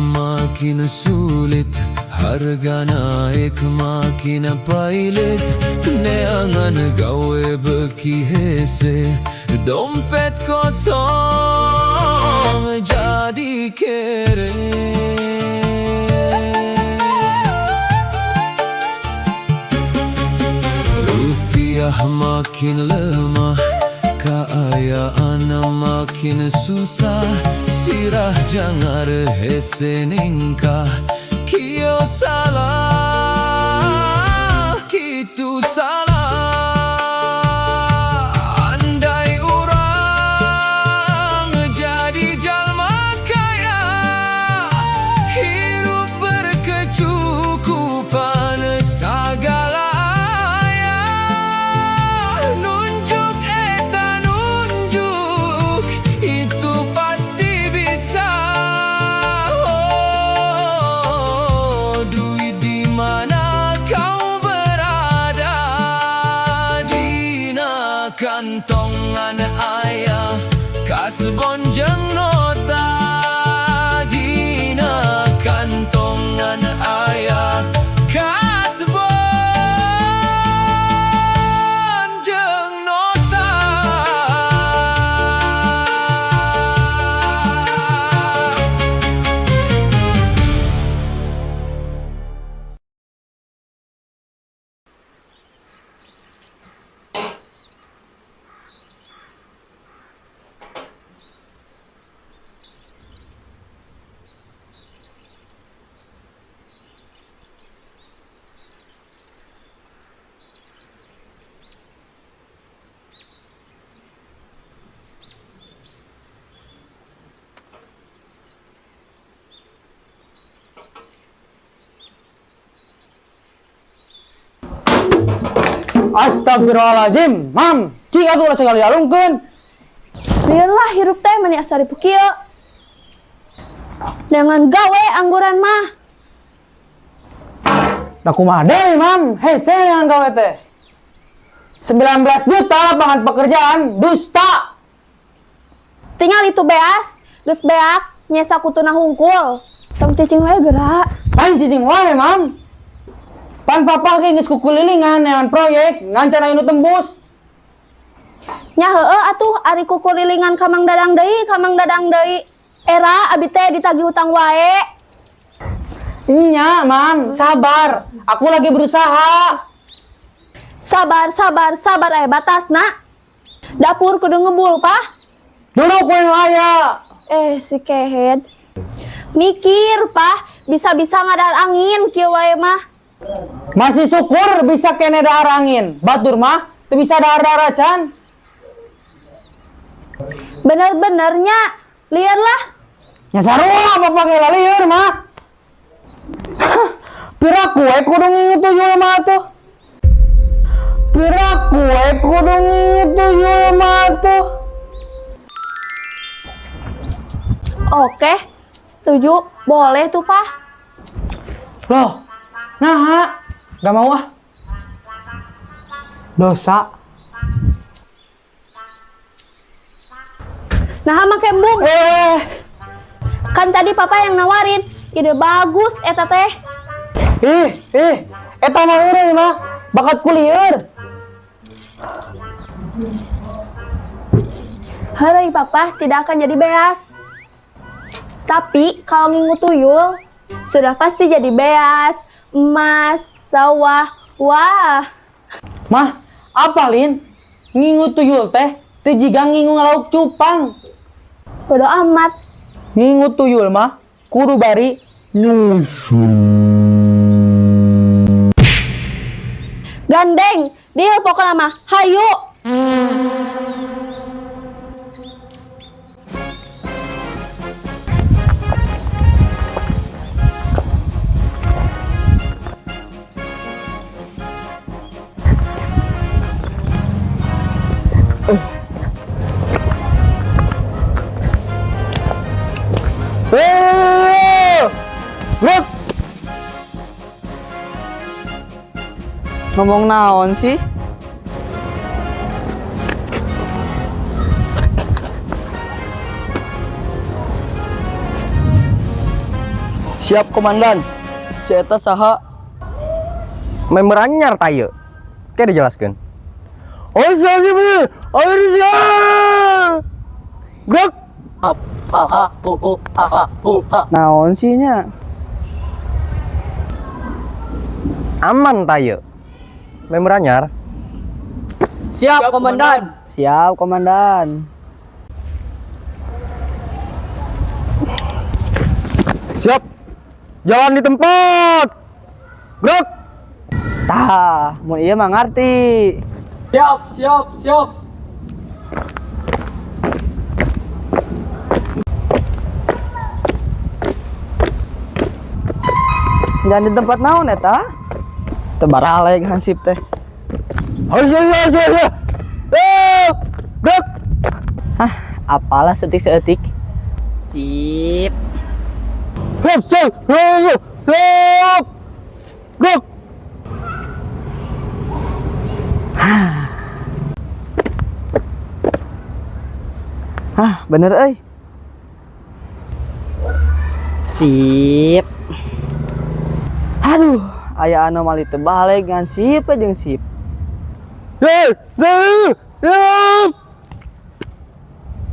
Makin sulit, harga naik makin pailit. Neangan gawe beuki hese, dompet kosong jadi kere. Rupiah makin lemah, kaayaan makin susah. Sirah jangar hese ningkah, kieu salah, kitu salah. Andai urang jadi jalma kaya, hirup berkecukupan sagala aya. Nunjuk eta nunjuk, itu pasti bisa. Oh, duit di mana kau berada? Dina kantongan aya kasbon jeung nota. Dina kantongan aya kasbon jeung nota. Astagfirullahaladzim, Mam, cik atuh ulah sekali dialungkeun. Lieur lah hirup teh mani asa ripuh kieu. Neangan gawe angguran mah. Da kumaha deui, Mam? Hese neangan gawe teh. 19 juta lapangan pekerjaan, dusta. Tinggal itu beas, geus beak, nyesa kutuna hungkul. Tong cicing wae geura. Lain cicing wae, Mam. Pan papa ge geus kukulilingan neangan proyek, ngan can aya nu tembus. Nya heueuh atuh ari kukulilingan ka Mang Dadang deui, ka Mang Dadang deui. Era abi teh ditagih hutang wae. Nya, Mam, sabar. Aku lagi berusaha. Sabar, sabar, sabar aya batasna. Dapur kudu ngebul, Pah. Dulu kue nu aya. Eh, si kehed. Mikir, Pah, bisa-bisa ngadahar angin kieu wae mah. Masih syukur bisa kene dahar angin. Batur mah teu bisa dahar-dahar acan. Bener-benernya, lieur lah. Nya sarua papa ge lieur mah. Piraku we kudu ngingu tuyul mah atuh. Piraku we kudu ngingu tuyul mah atuh. Oke, setuju. Boleh tuh, Pah. Loh, nah, gak mau ah. Dosa. Nah, make embung. Eh, Kan tadi Papa yang nawarin. Ide bagus eta teh. Ih, ih, eta mah heureuy mah, bakat kulieur. Heureuy Papa tidak akan jadi beas. Tapi kalau ngingu tuyul, sudah pasti jadi beas, emas, sawah. Wah, Mah, apa lin? Ngingu tuyul teh, teu jiga ngingu ngalauk cupang. Bodo amat. Ngingu tuyul mah kudu bari nyusul. Gandeng, deal pokoknya mah. Hayu. Eh, Look. Ngomong naon sih? Siap, Komandan. Si eta saha? Member anyar tah ieu. Kayak dijelaskan. Oh, siap, siap, siap. Oh, siap. Gerak. Naon sih nya? Aman tah ieu. Member anyar. Siap, Komandan. Siap, Komandan. Siap. Jalan di tempat. Gerak. Tah, mun ieu mah ngarti. Siap, siap, siap. Jalan di tempat naon eta? Teu baraleg hansip teh. Oh, siap, siap, siap, siap. Eh, gerak. Hah, apalah setik-seetik. Sip. Siap, siap, siap, siap. Gerak. Hah, bener euy. Sip. Aduh, aya anomali teu baleg ngan sip jeung sip. Siap, siap, siap.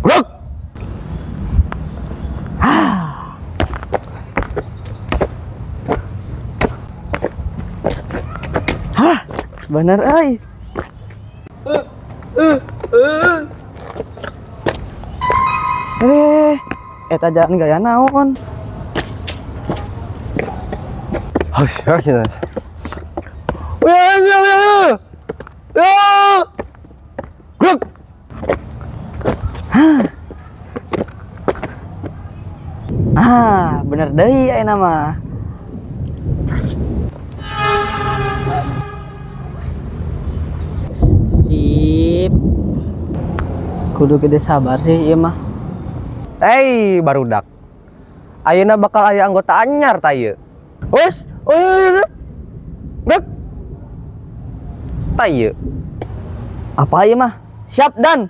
Gerak. Hah, bener euy. Eh, eta jalan gaya naon? Oh, siap, siap. Ya, siap, siap. Ya. Gerak. Ah, bener deui ayeuna mah. Sip. Kudu gede sabar sih ieu mah. Hei, barudak. Ayeuna bakal aya anggota anyar ta ieu. Wes, oh iya, iya. Gerak. Ta ieu. Apa ieu mah? Siap dan.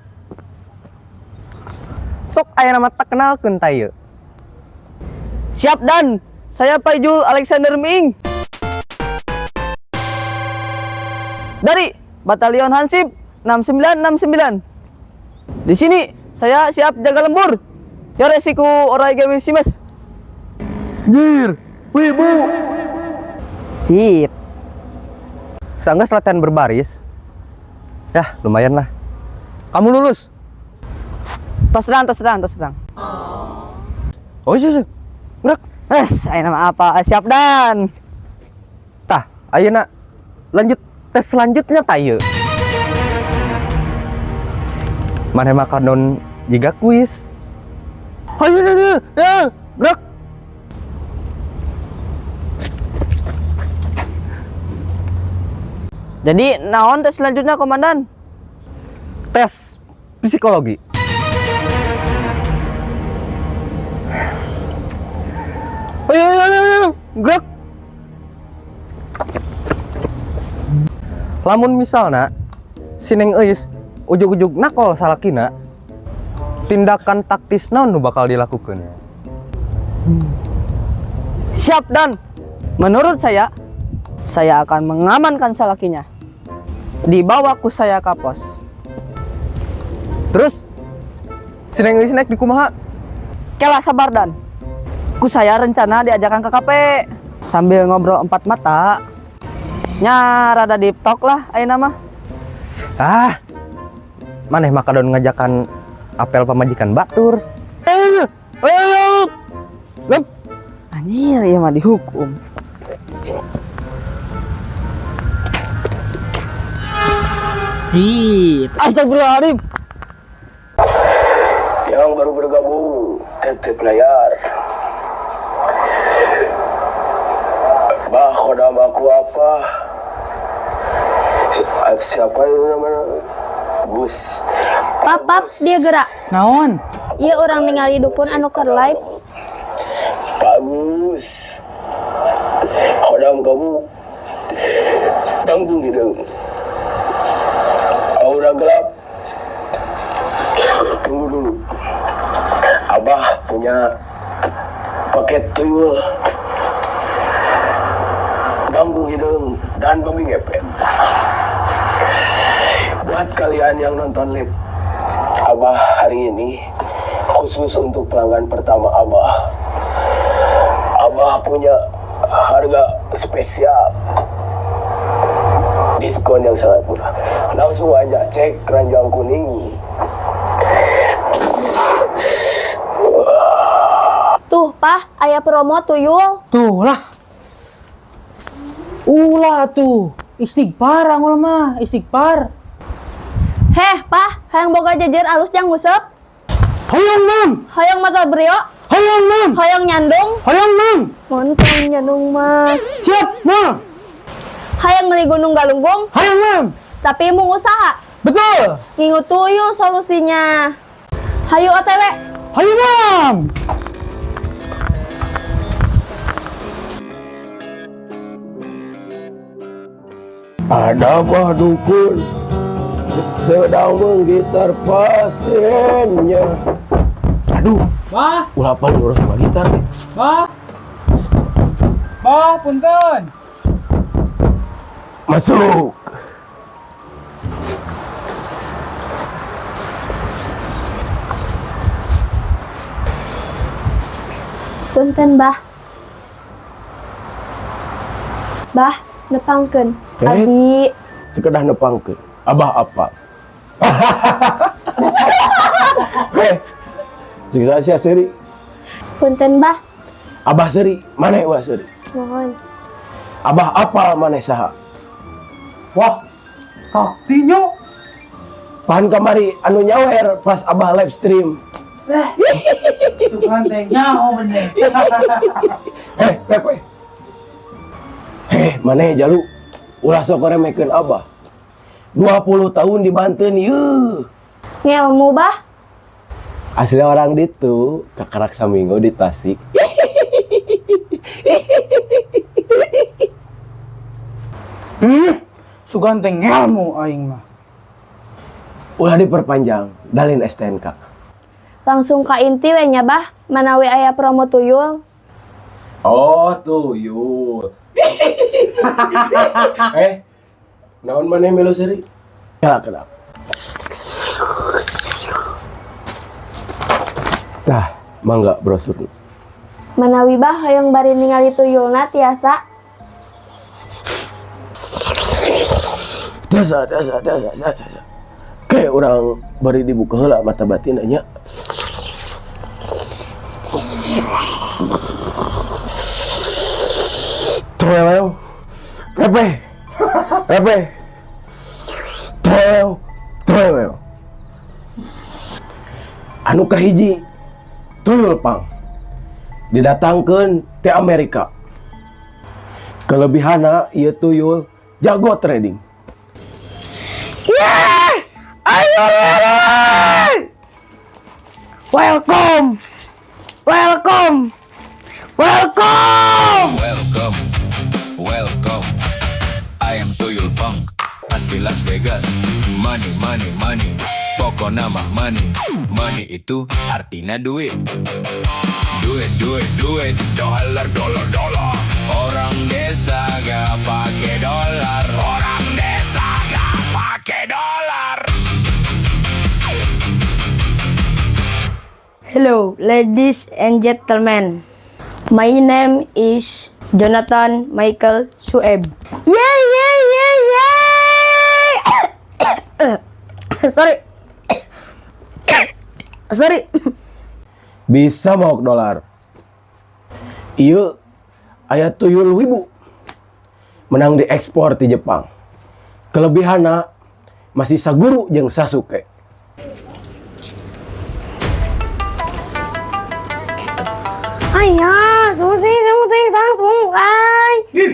Sok aya nama tak kenalkeun ta ieu. Siap dan. Saya Paijul Alexander Ming. Dari Batalion Hansip 6969. Di sini saya siap jaga lembur. Yoroshiku orai shimasu. Jir, wibu. Sip. Sanggeus latihan berbaris. Yah, lumayan lah. Kamu lulus. Tos sedang, tos sedang, tos sedang. Oh, iya, iya. Gerak. Es, ayo nama apa? Siap dan. Tah, ayeuna lanjut tes selanjutnya ta ieu. Maneh mah kadon jiga kuis. Ayo, ayo, ayo, ya, gerak. Jadi naon tes selanjutnya, Komandan? Tes psikologi. Ayo, ayo, ayo, ayo, gerak. Lamun misalna si Neng Eis ujug-ujug nakol salakina, tindakan taktis naon nu bakal dilakukan? Siap dan. Menurut saya akan mengamankan salakinya. Dibawa ku saya ke pos. Terus si Neng Eis naik di kumaha? Kela sabar dan. Ku saya rencana diajakan ke kafe sambil ngobrol empat mata. Nya rada deep talk lah ayeuna mah. Ah, maneh mah kadon ngajakan apel pamajikan batur. Ayo, ayo, ayo. Anjir, ieu mah dihukum. Sip. Astagfirullahaladzim. Yang baru bergabung, tap layar. Bah, khodam aku apa? Siapa itu namanya? Gus. Papap dia gerak. Naon? Ieu urang ningali dukun anu keur live. Pak Gus. Khodam kamu tanggung hidung. Aura gelap. Tunggu dulu. Abah punya paket tuyul. Jangkung Hidung, dan Babi Ngepet. Buat kalian yang nonton live Abah hari ini, khusus untuk pelanggan pertama Abah, Abah punya harga spesial, diskon yang sangat murah. Langsung aja cek keranjang kuning. Tuh, Pah, aya promo tuyul. Tuh lah. Ulah tuh. Istighfar angul mah, istighfar. Heh, Pah, hayang boga jejer alus jang nguseup. Hoyong Mam, Hoyong mata brio, hoyong Mam, hoyong nyandung. Hoyong Mam. Montong nyandung mah. Siap, Mam. Hayang meuli gunung galunggung, Hoyong Mam. Tapi mau usaha. Betul. Ngingu tuyul solusinya. Hayu OTW. Hoyong Mam. Ada apa dukun sedang menggitar pasiennya. Aduh, Bah, ulah apa ngurus sama gitar nih. bah. Bah, punten. Masuk. Punten, Bah. Bah, nepangkeun. Eh. Abi Sekedah nepangkeun. Abah apa? Heh. Siksa sia seuri. Punten, Bah. Abah seuri, maneh ulah seuri. Mohon. Abah apa maneh saha? Wah, saktinya. Pan kamari anu nyawer pas Abah live stream. Sugan teh nyaho bener. Heh, Pepe. Heh, maneh jalu. Ulah sok remekeun Abah. 20 tahun di Banten yeuh. Ngelmu, Bah. Asli orang ditu, kakarak saminggu di Tasik. Sugan teh ngelmu aing mah. Ulah diperpanjang, dalin STNK. Langsung ka inti we nya, Bah. Manawi aya promo tuyul. Oh, tuyul. Eh, naon maneh melu seuri? Ya, kenapa? Tah, mangga brosur. Manawi Bah hoyong bari ningali tuyulna tiasa. Tiasa, tiasa, tiasa, tiasa, tiasa. Kayak orang bari dibuka heula mata batin nya. Toel, repe, repe, toel, toel. Anu kahiji, tuyul pang, didatangkeun ti Amerika. Kelebihana ieu tuyul jago trading. Yeay! Ayo lari! Welcome! Welcome! Welcome! Welcome, welcome. I am Tuyul Punk, asli Las Vegas. Money, money, money. Pokokna mah money. Money itu artinya duit. Duit, duit, duit. Dolar, dolar, dolar. Orang desa gak pakai dolar. Orang desa gak pakai dolar. Hello, ladies and gentlemen. My name is Jonathan Michael Sueb. Yay, yay, yay, yay! Sorry. Sorry. Bisa maok dolar. Ieu aya tuyul wibu menang diekspor di Jepang. Kelebihana masih saguru jeung Sasuke. Ayah, sumuting, tangtung, ay. Ih,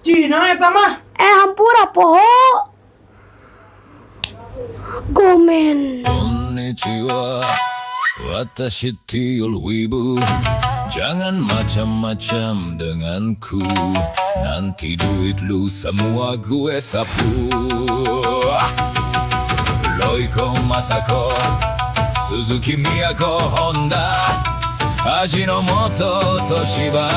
Cina eta mah. Eh, hampura poho. Gomen. こんにちは。私 Tuyul Wibu. Jangan macam-macam denganku. Nanti duit lu semua gue sapu. Royco Masako, Suzuki Miyako Honda, Ajinomoto Toshiba.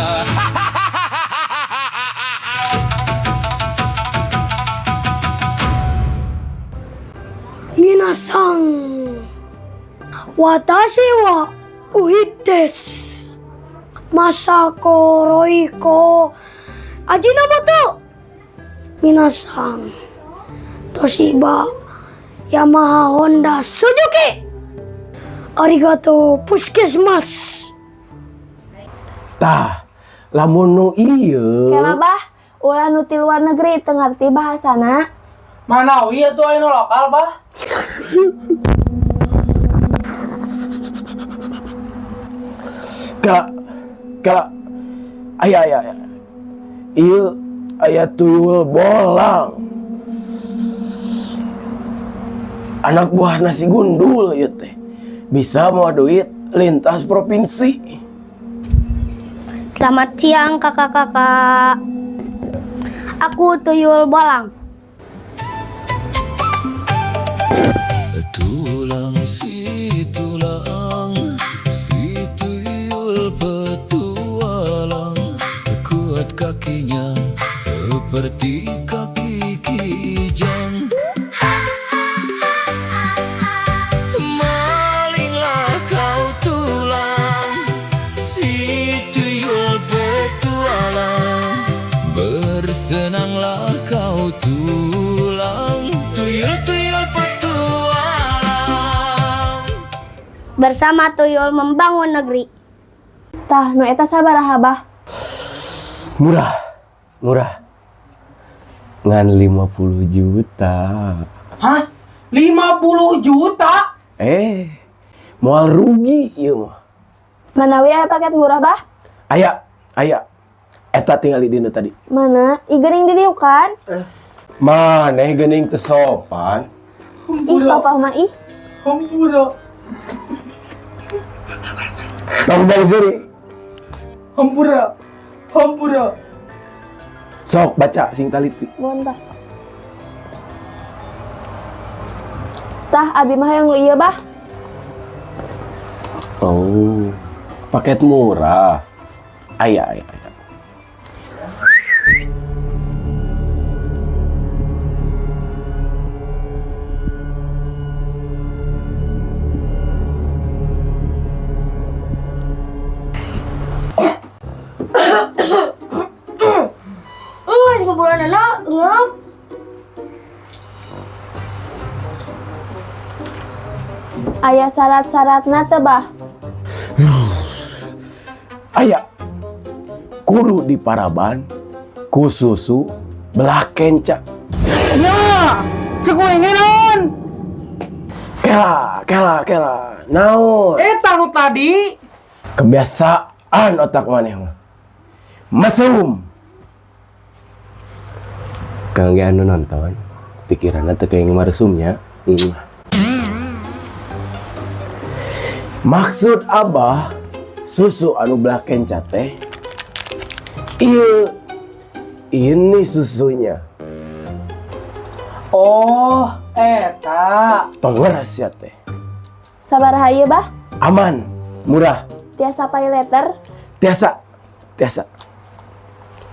Watashi wa Uhid desu. Masako Roiko Ajinomoto. Minasan. Toshiba, Yamaha, Honda, Suzuki. Arigato Puskesmas. Tah, lamun nu ieu. Kela bah, ulah nu ti luar negeri teu ngarti bahasana. Mana iya tuh anu lokal, Bah? Kak, kak, aya aya aya. Ieu aya tuyul bolang. Anak buah nasi gundul ieu teh. Bisa mawa duit lintas provinsi. Selamat siang kakak-kakak. Aku tuyul bolang. Tulang si tulang, si tuyul petualang, kuat kakinya seperti kaki kijang. Malinglah kau tulang, si tuyul petualang, bersenanglah kau tulang, tuyul-tuyul petualang. Bersama tuyul membangun negeri. Tah, nu eta sabaraha, Bah? Murah, murah. Ngan 50 juta. Hah? 50 juta? Eh, moal rugi ieu mah. Manawi aya paket murah, Bah? Aya, aya. Eta tingali dina tadi. Mana? Ih, geuning didiukan. Maneh geuning teu sopan. Ih, papa mah ih. Hampura. Tong bang suri. Hampura. Hampura. Sok baca sing taliti. Mohon, Bah. Tah, abi mah yang nu ieu, Bah. Oh, paket murah. Aya, aya, aya. Enggak sih bulan anak, enggak. Aya syarat-syaratna teu, Bah? Aya. Kudu diparaban ku susu belah kenca. Ya, cek uing naon? Kela, kela, kela. Naon? Eta nu tadi. Kebiasaan otak maneh mah. Mesum. Kangge anu nonton, pikiranna teu kayak maresumnya. Maksud Abah susu anu belah kenca teh ieu, ini susunya. Oh, eta. Tong ngeres ya teh. Sabaraha ieu, Bah? Aman, murah. Tiasa pay later? Tiasa, tiasa.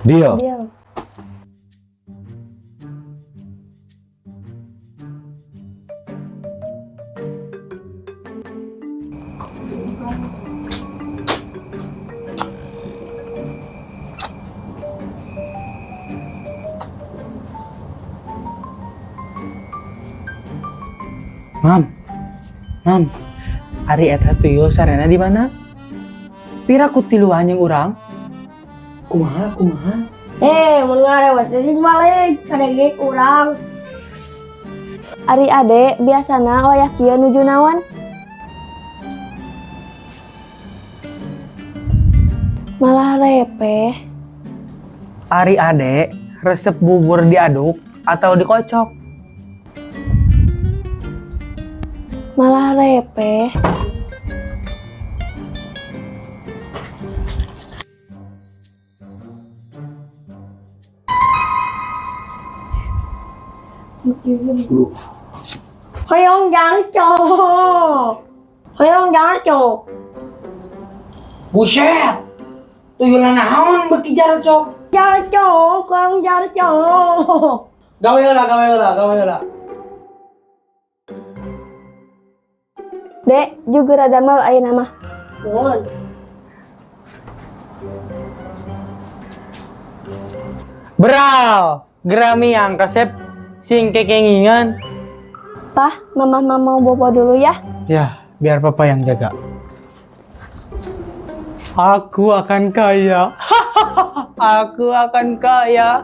Deal. Deal. Mam, Mam, ari eta tuyul sarena di mana? Pira ku tiluan jeung urang? Kumaha, kumaha? Eh, mun ngarewes sing balik, kadenge urang. Ari ade biasana wayah kieu nuju naon? Malah repeh. Ari ade resep bubur diaduk atau dikocok? Malah repeh. Hoyong jarcok. Hoyong jarcok. Buset. Tuyul naon beuki jarcok? Jarcok, hoyong jarcok. Gawe heula, gawe heula, gawe heula. Dek, juga rada damel ayeuna mah. Nuhun. Beral, gerami yang kasep sing kekengingan. Pah, mama mau bobo dulu ya. Ya, biar papa yang jaga. Aku akan kaya. Aku akan kaya.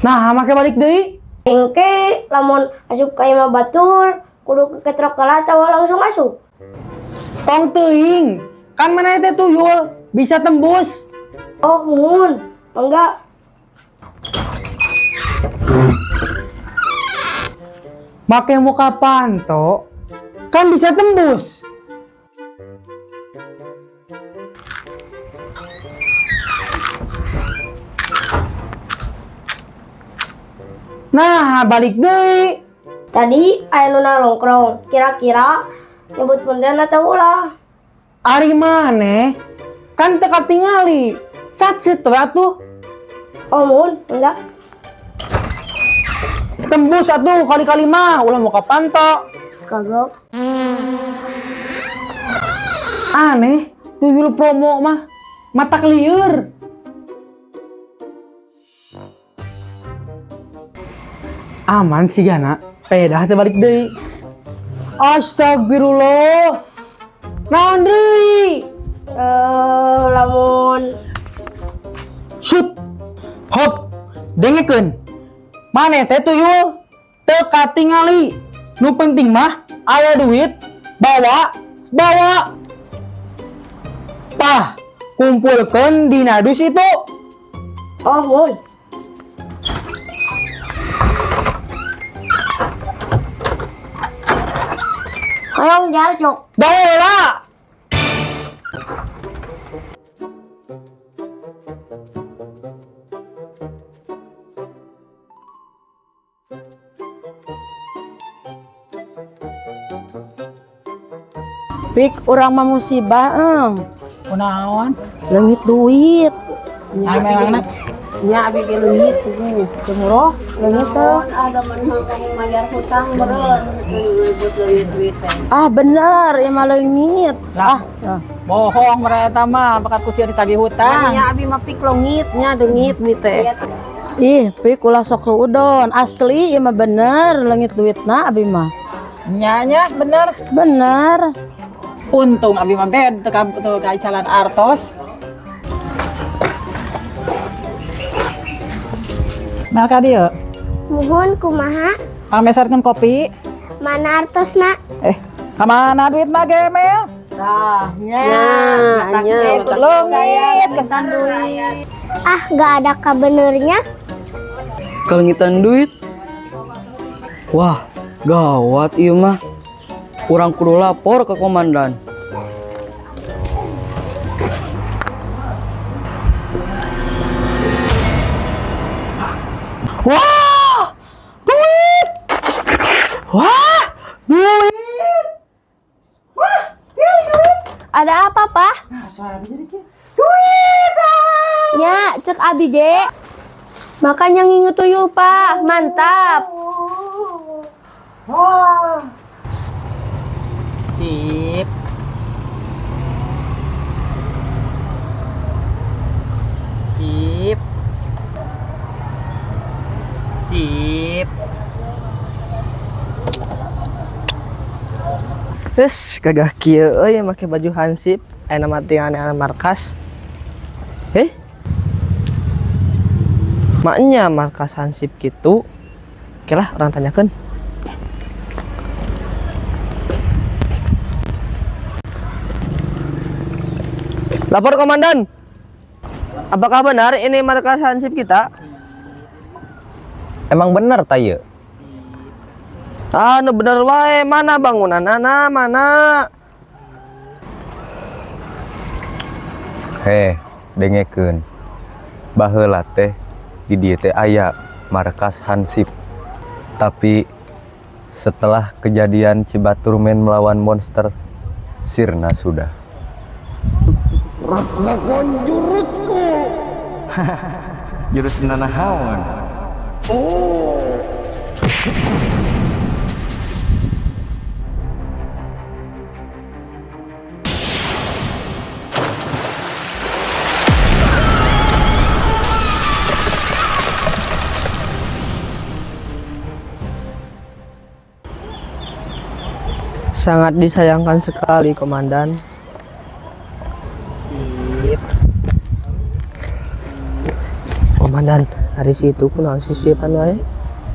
Nah, make balik deui. Engke lamun asup ka imah batur, kudu keketrok heula atawa langsung asup. Tong teuing. Kan mana teh tuyul bisa tembus. Oh, muhun. Mangga. Make muka panto kan bisa tembus. Nah, balik deui. Tadi aya nu nongkrong, kira-kira nyebut punten atau ulah. Ari maneh kan teu katingali. Satset we atuh. Oh, muhun, mangga. Tembus atuh kali-kali mah ulah muka panto. Kagok. Aneh, tuyul promo mah mata lieur. Aman sih gana, pedah teh balik deui. Astagfirullah. Naon deui? Eh, lamun Shoot. Hop. Dengekeun. Maneh teh tuyul teu katingali. Nu penting mah aya duit, bawa, bawa. Tah, kumpulkeun dina dus itu. Oh, muhun. Hoyong jarjok. Baheula. Pik urang mah musibah eng. Kunaon? Leungit duit. Ai melangna Nya abi ge leungit tuh. cemuro. Leungit teh. Ada kamu bayar hutang beureun duit duit teh. Ah bener, ieu mah leungit. Lah. Ah, Bohong mereka mah bakat ku sia ditagih hutang. Nya abi mah pik leungit nya deungit mi teh. Ih, pik ulah sok udon. Asli ieu mah bener leungit duitna abi mah. Nya nya bener. Bener. Untung abi mah bed teu ka teu kaicalan artos. Mel ka dieu. Muhun kumaha? Pangmeserkeun kopi. Mana artosna? Eh, ka mana duit mah ge Mel? Tah, nya. Nya, Leungit kentan duit. Ah, gak ada kabenernya. Kalengitan duit. Wah, gawat ieu mah. Urang kudu lapor ke komandan. Wah, duit. Wah, duit. Wah, duit. Ada apa, Pah? Nah, suara jadi kieu. Duit. Ah. Ya, cek abi ge. Makan yang ngingu tuyul, Pak. Mantap. Wah. Sip. Sip. Sip. Wes, gagah kieu euy make baju hansip, aya mah tinggal markas. Eh? Maknya markas hansip gitu. Oke lah, urang tanyakeun. Lapor komandan. Apakah benar ini markas hansip kita? Emang bener ta ieu? Ah, nu bener wae. Mana bangunanana? Mana? Heh, dengekeun. Baheula teh Di dieu teh aya markas Hansip. Tapi setelah kejadian Cibaturmen melawan monster, sirna sudah. Rasakan jurusku. Jurus nanahaon? Oh. Sangat disayangkan sekali, Komandan. Sip. Komandan, ari situ kunaon sisipan wae?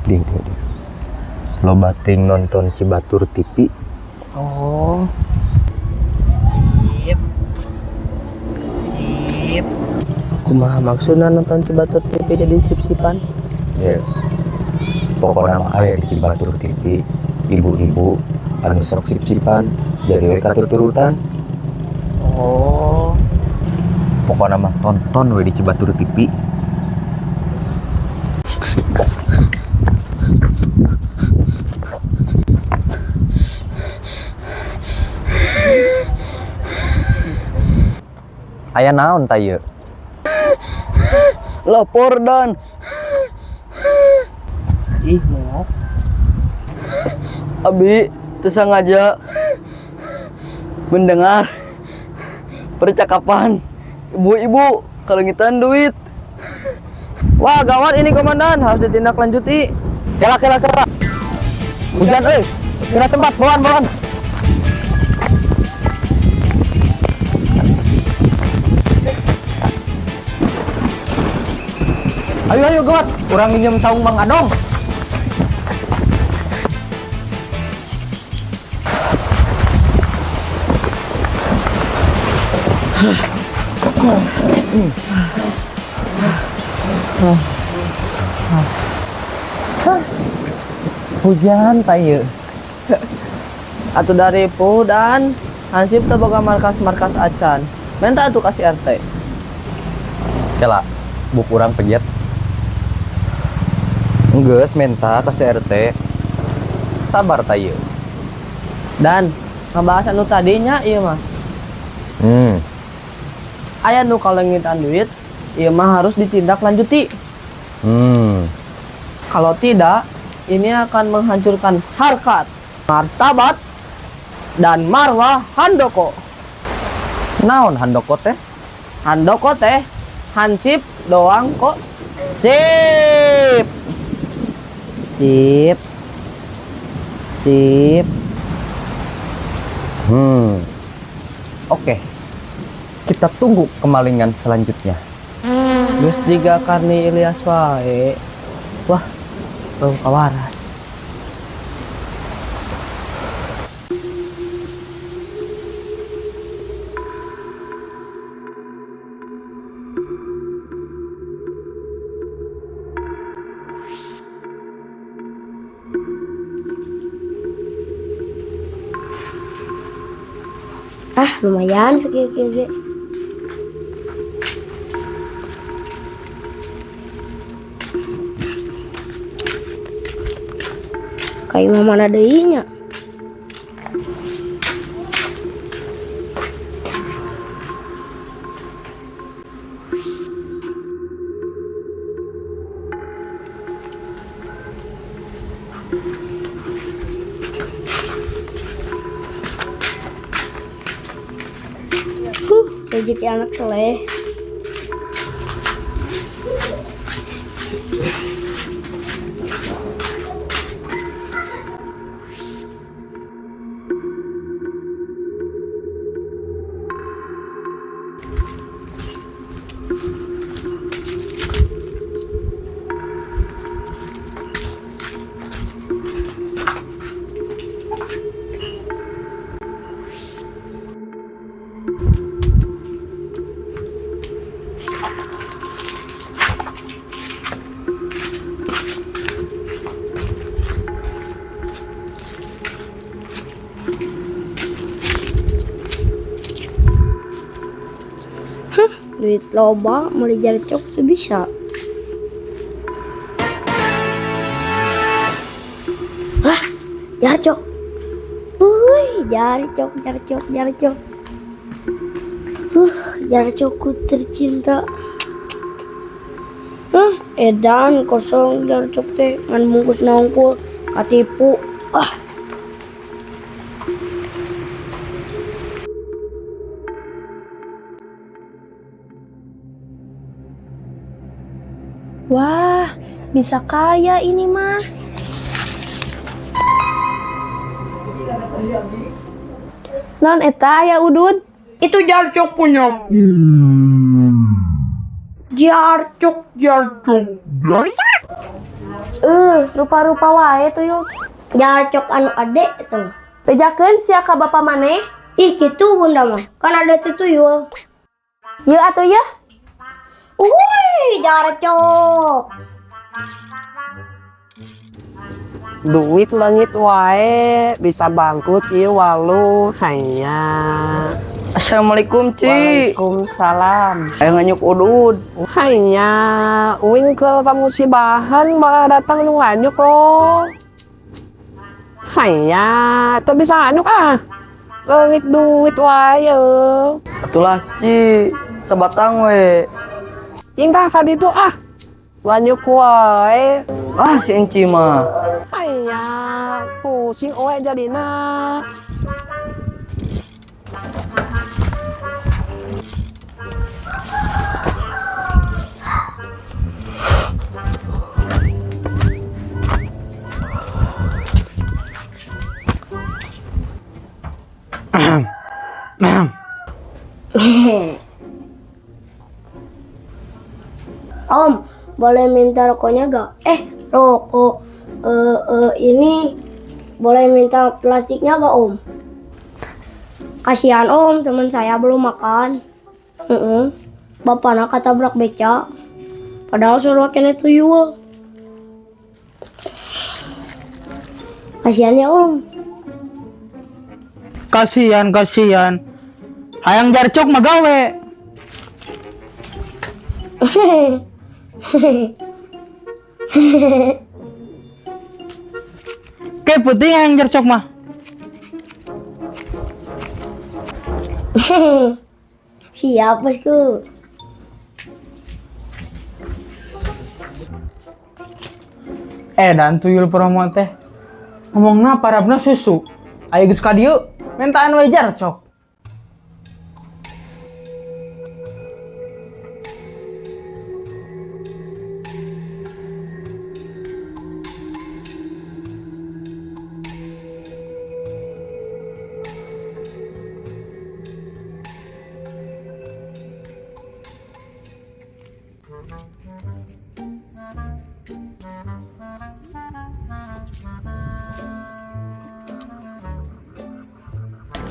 Dia, dia, dia. Loba ting nonton Cibatur TV. Oh. Sip. Sip. Kumaha maksudna nonton Cibatur TV jadi sip-sipan? Ya. Pokoknya mah aya di Cibatur TV, ibu-ibu anu sok sip-sipan jadi we katuturutan. Oh. Pokoknya mah tonton we di Cibatur TV. Aya naon ta ieu? Lapor, Dan. Ih, mau. Abi teu sengaja mendengar percakapan ibu-ibu kaleungitan duit. Wah, gawat ini, Komandan, harus ditindaklanjuti. Kela, kela, kela. Hujan euy. Kena tempat, buruan, buruan. Ayo, ayo, gawat. Urang minjem saung Mang Adong. Hujan ta ieu. Atuh dari pu dan Hansip teu boga markas-markas acan. Minta atuh ka si RT. Kela, buk urang pejet. Enggeus menta ka si RT. Sabar ta ieu. Dan ngebahas anu tadinya ieu mah. Aya nu kaleungitan duit, ieu mah harus ditindaklanjuti. Kalau tidak, ini akan menghancurkan harkat, martabat, dan marwah Handoko. Naon Handoko teh? Handoko teh Hansip doang kok. Sip. Sip. Sip. Oke. Kita tunggu kemalingan selanjutnya. Geus jiga Karni Ilyas wae. Wah, bau kawaras. Ah, lumayan sekieu ge. Ka imah mana deui nya? Huh, rezeki anak soleh. Duit loba meuli jarcok teu bisa. Jarcok. Wuih, jarcok, jarcok, jarcok. Jarcokku tercinta. Edan kosong jarcok teh ngan bungkus nongkul katipu. Ah. Wah, bisa kaya ini mah. Non eta aya udud. Itu jarcok punya. Jarcok, jarcok. Rupa-rupa wae tuyul. Jarcok anu ade itu mah. Bejakeun sia ka bapa maneh. Ih, gitu bunda mah. Kan ada tuyul. Yeuh atuh yeuh. Wuih, jarcok. Duit leungit wae bisa bangkrut ieu walu hanya. Assalamualaikum, Ci. Waalaikumsalam. Ayo nganyuk udud. Hanya uing ke kamusibahan malah datang nu nganyuk lo. Hanya teu bisa nganyuk ah. Leungit duit wae. Atulah, Ci, sabatang we. Jeung tah ka ditu ah. Nganyuk wae. Ah, si Enci mah. Hanya pusing oe jadina. Om, boleh minta rokoknya gak? Rokok. Ini boleh minta plastiknya gak, Om? Kasihan Om, teman saya belum makan. Bapak nak tabrak beca. Padahal suruh kene tuyul. Kasihan ya Om. Kasihan, kasihan. Hayang jarcok mah gawe. Kayak putih hayang jarcok mah. Siap bosku. Dan tuyul promo teh ngomongna parabna susu. Ayo geus ka dieu, mintaan we jarcok.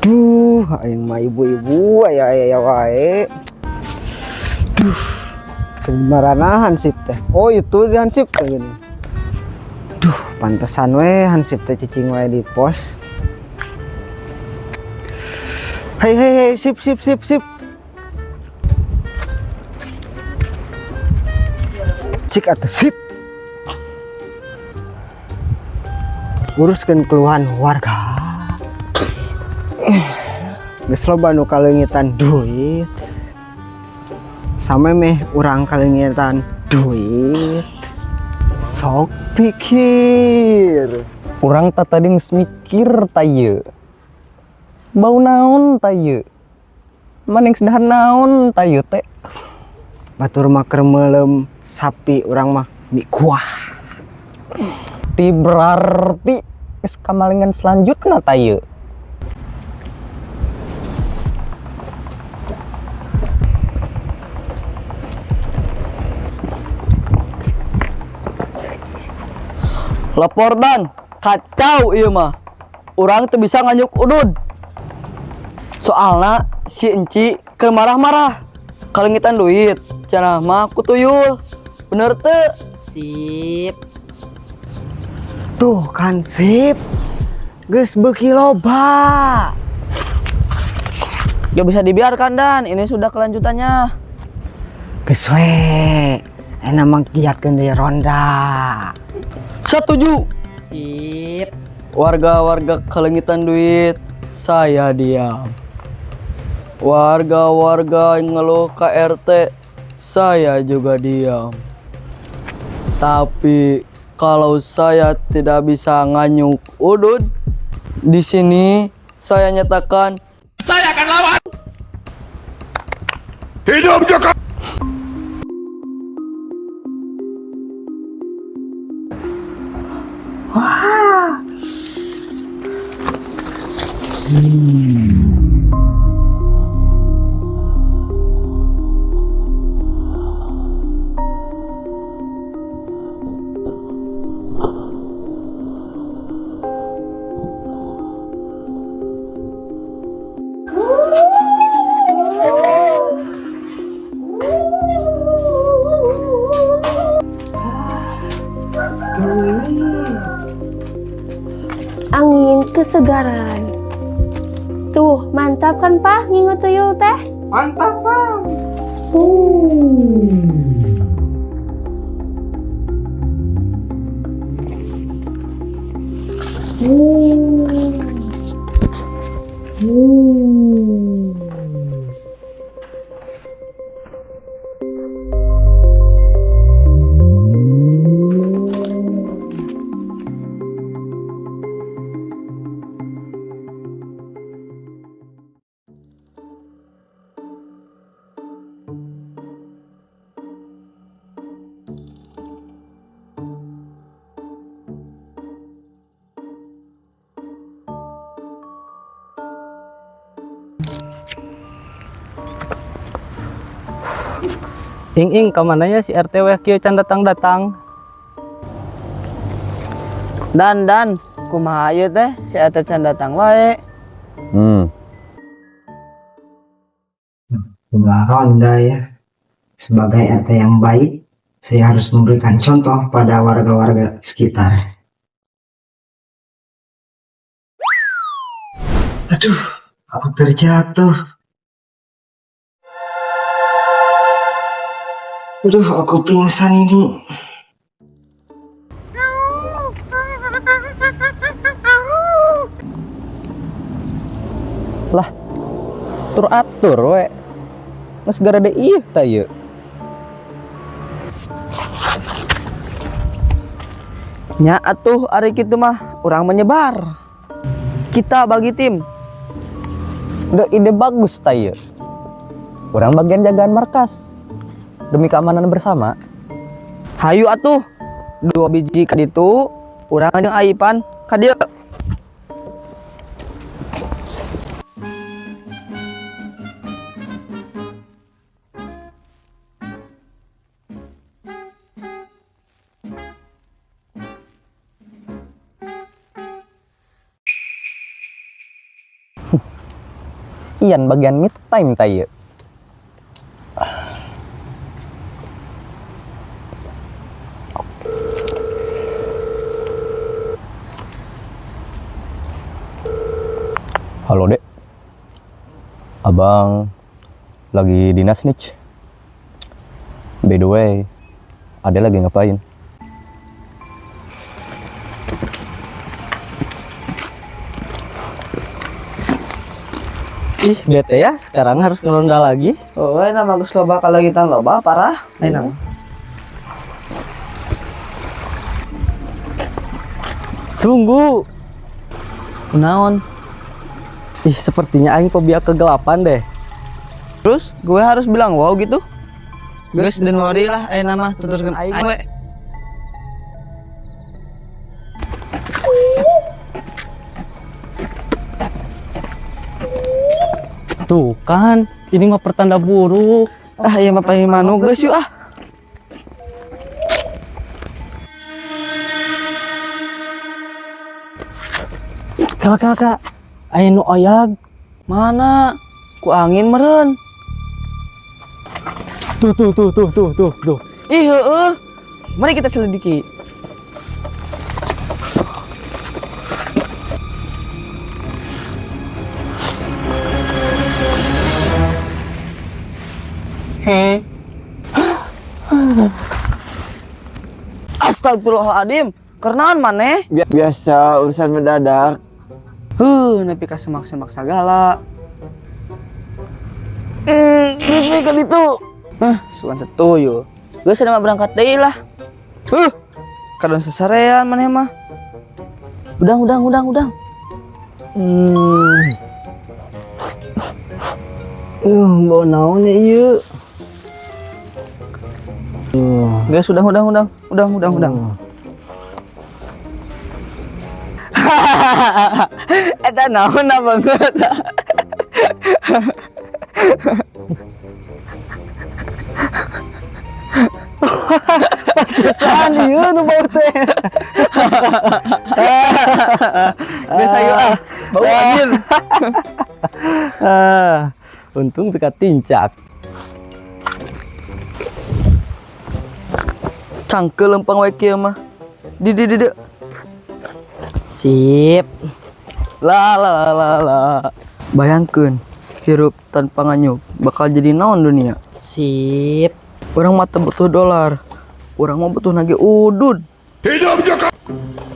Duh, aing mah ibu-ibu aya aya wae. Duh, kemana hansip teh? Oh, itu di hansip teh gini. Duh, pantesan we hansip teh cicing wae di pos. Hei hei hei, sip sip sip sip. Cik atau sip. Uruskeun keluhan warga. Geus loba nu kaleungitan duit. Sampe meh urang kaleungitan duit. Sok pikir. Urang tah tadi geus mikir ta ieu. Bau naon ta ieu? Maneh geus dahar naon ta ieu teh? Batur mah keur meuleum sapi urang mah mie kuah. Ti berarti geus kamalingan selanjutna ta ieu. Lapor Dan, kacau ieu mah. Urang teu bisa nganyuk udud. Soalna si Enci keur marah-marah. Kalengitan duit, cenah mah ku tuyul. Bener teu? Sip. Tuh kan sip. Geus beuki loba. Gak bisa dibiarkan Dan, ini sudah kelanjutannya. Geus we. Enak mah giatkeun deui ronda. Setuju. Sip. Warga-warga kaleungitan duit, saya diam. Warga-warga yang ngeluh ke RT, saya juga diam. Tapi kalau saya tidak bisa nganyuk udud, di sini saya nyatakan Saya akan lawan. Hidup Jokowi. Angin kesegaran. Tuh, mantap kan, Pak, ngingu tuyul teh? Mantap, Pak. Ing ing kemana ya si RT weh kieu can datang-datang. Dan dan kumaha ieu teh, si RT can datang wae. Enggak ronda ya. Sebagai RT yang baik, saya harus memberikan contoh pada warga-warga sekitar. Aduh, aku terjatuh. Aduh, aku pingsan ini. Lah, tur atur we. Geus garede ieu tah ieu. Nya atuh, ari kitu mah urang menyebar. Kita bagi tim. Udah, ide bagus tah ieu. Urang bagian jagaan markas. Demi keamanan bersama. Hayu atuh. Dua biji ka ditu, urang jeung Aipan ka dieu. Ian bagian mid time tah ieu. Halo, Dek. Abang lagi dinas nih. By the way, Ade lagi ngapain? Ih, bete ya, sekarang harus ngeronda lagi. Oh, enak bagus, loba kalau kita loba parah. Enak. Tunggu. Kunaon? Ih, sepertinya aing fobia kegelapan deh. Terus gue harus bilang wow gitu? Geus, don't worry lah, ayeuna mah tuturkeun aing we. Tuh kan, ini mah pertanda buruk. Ah, ieu mah paling manu, geus yuk ah. Kak, kak, kak. Aya nu oyag. Mana? Ku angin meren. Tuh, tuh, tuh, tuh, tuh, tuh, tuh. Ih, heueuh. Mari kita selidiki. Heh. Astagfirullahaladzim. Keur naon maneh? Biasa, urusan mendadak. Huh, nepi ka semak-semak sagala. Nepi ka ditu. Huh, sugan teh tuyul. Geus mah berangkat deui lah. Huh, kadon sasarean maneh mah. Udang, udang, udang, udang. Bau naon ya ieu? Geus, udang, udang, udang, udang, udang, udang. Eta naon banget. Kesan ieu nu bau teh. Geus ayo ah, bau anjir. Ah, untung teu katincak. Cangkeul lempang wae kieu mah. Di di di di. Sip. La la la la la. Bayangkeun hirup tanpa nganyuk bakal jadi naon dunia. Sip. Urang mah teu butuh dolar. Urang mah butuh nage udud. Hidup Jokowi.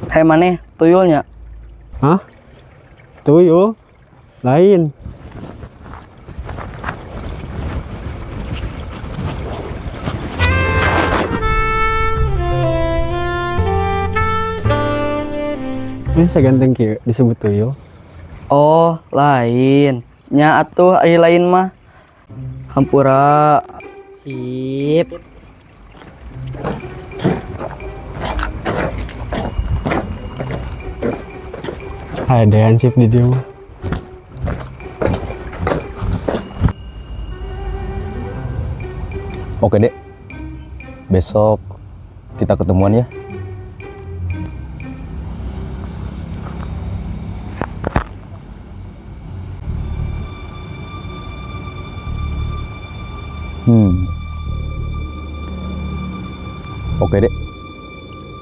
Hei maneh, tuyulnya. Hah? Tuyul? Lain. Ini saganteng kieu disebut tuyul. Oh, lain. Nya atuh ari lain mah. Hampura. Sip. Ada hansip di dieu mah. Oke, Dek. Besok kita ketemuan ya. Oke, Dek.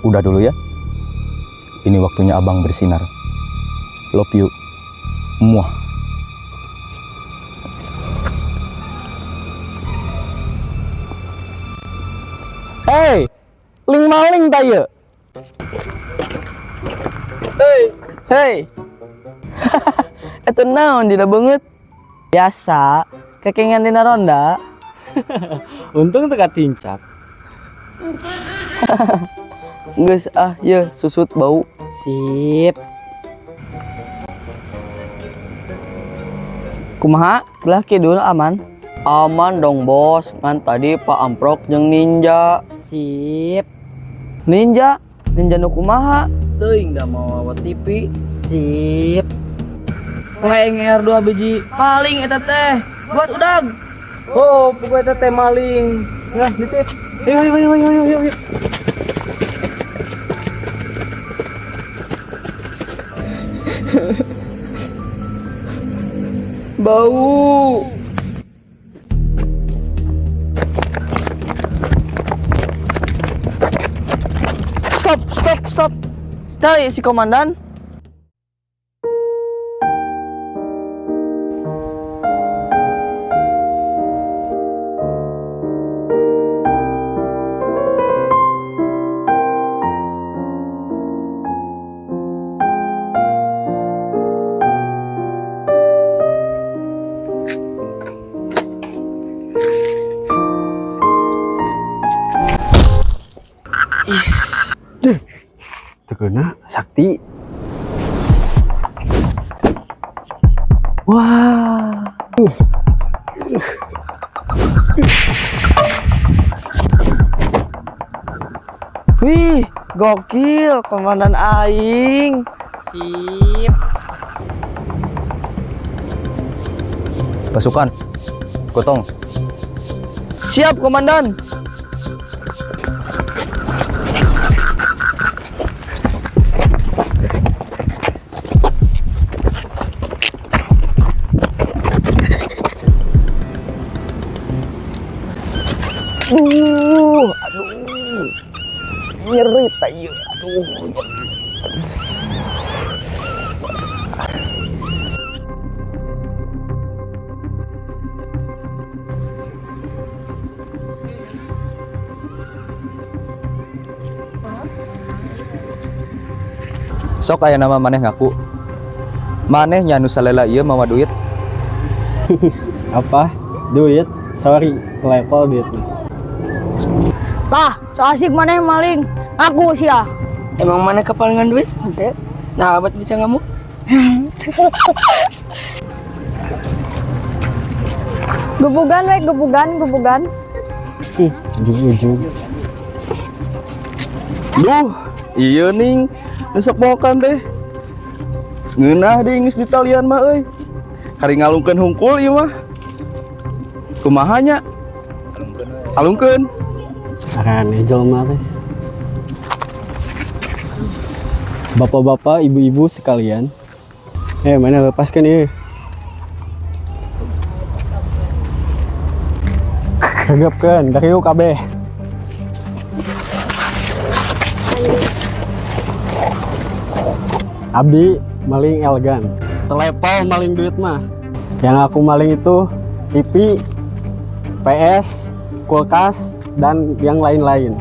Udah dulu ya. Ini waktunya abang bersinar. Love you. Muah. Hey, ling maling ta ieu? Hey, hey. Eta naon dina beungeut? Biasa, kekengan dina ronda. Untung teu katincak. Geus ah, ye susut bau. Sip. Kumaha? Belah kidul aman? Aman dong bos, ngan tadi Pak Amprok jeung ninja. Sip. Ninja? Ninja nu kumaha? Teuing da mawa TV. Sip. Lenger 2 biji maling eta teh. Buat udag. Oh, pokoknya teh maling. Nah, nitip. Ayo, ayo, ayo, ayo, ayo, ayo. Bau. Stop, stop, stop. Cari si komandan. Tekena sakti. Wah. Wih, gokil komandan aing. Sip. Pasukan, gotong. Siap komandan. Aduh, aduh. Nyeri tah ieu. Aduh. Sok aya nama maneh ngaku. Maneh nya nu salela ieu mawa duit. Apa? Duit? Sorry, level duit. Lah, sok asik maneh maling. Aku sia. Emang maneh kepalingan duit? Henteu. Nah, abad bisa ngamuk. Gebugan we, gebugan, gebugan. Ih, ujung-ujung. Duh, iya ning, nu sok mokan teh. Ngeunah deui geus ditalian mah euy. Kari ngalungkeun hungkul ieu mah. Kumaha nya? Alungkeun. Aneh jelema teh. Bapak-bapak, ibu-ibu sekalian. Eh, mana lepaskan ini? Kegapkeun dari yuk kabeh. Abdi maling elegan. Telepon maling duit mah. Yang aku maling itu TV, PS, kulkas, dan yang lain-lain.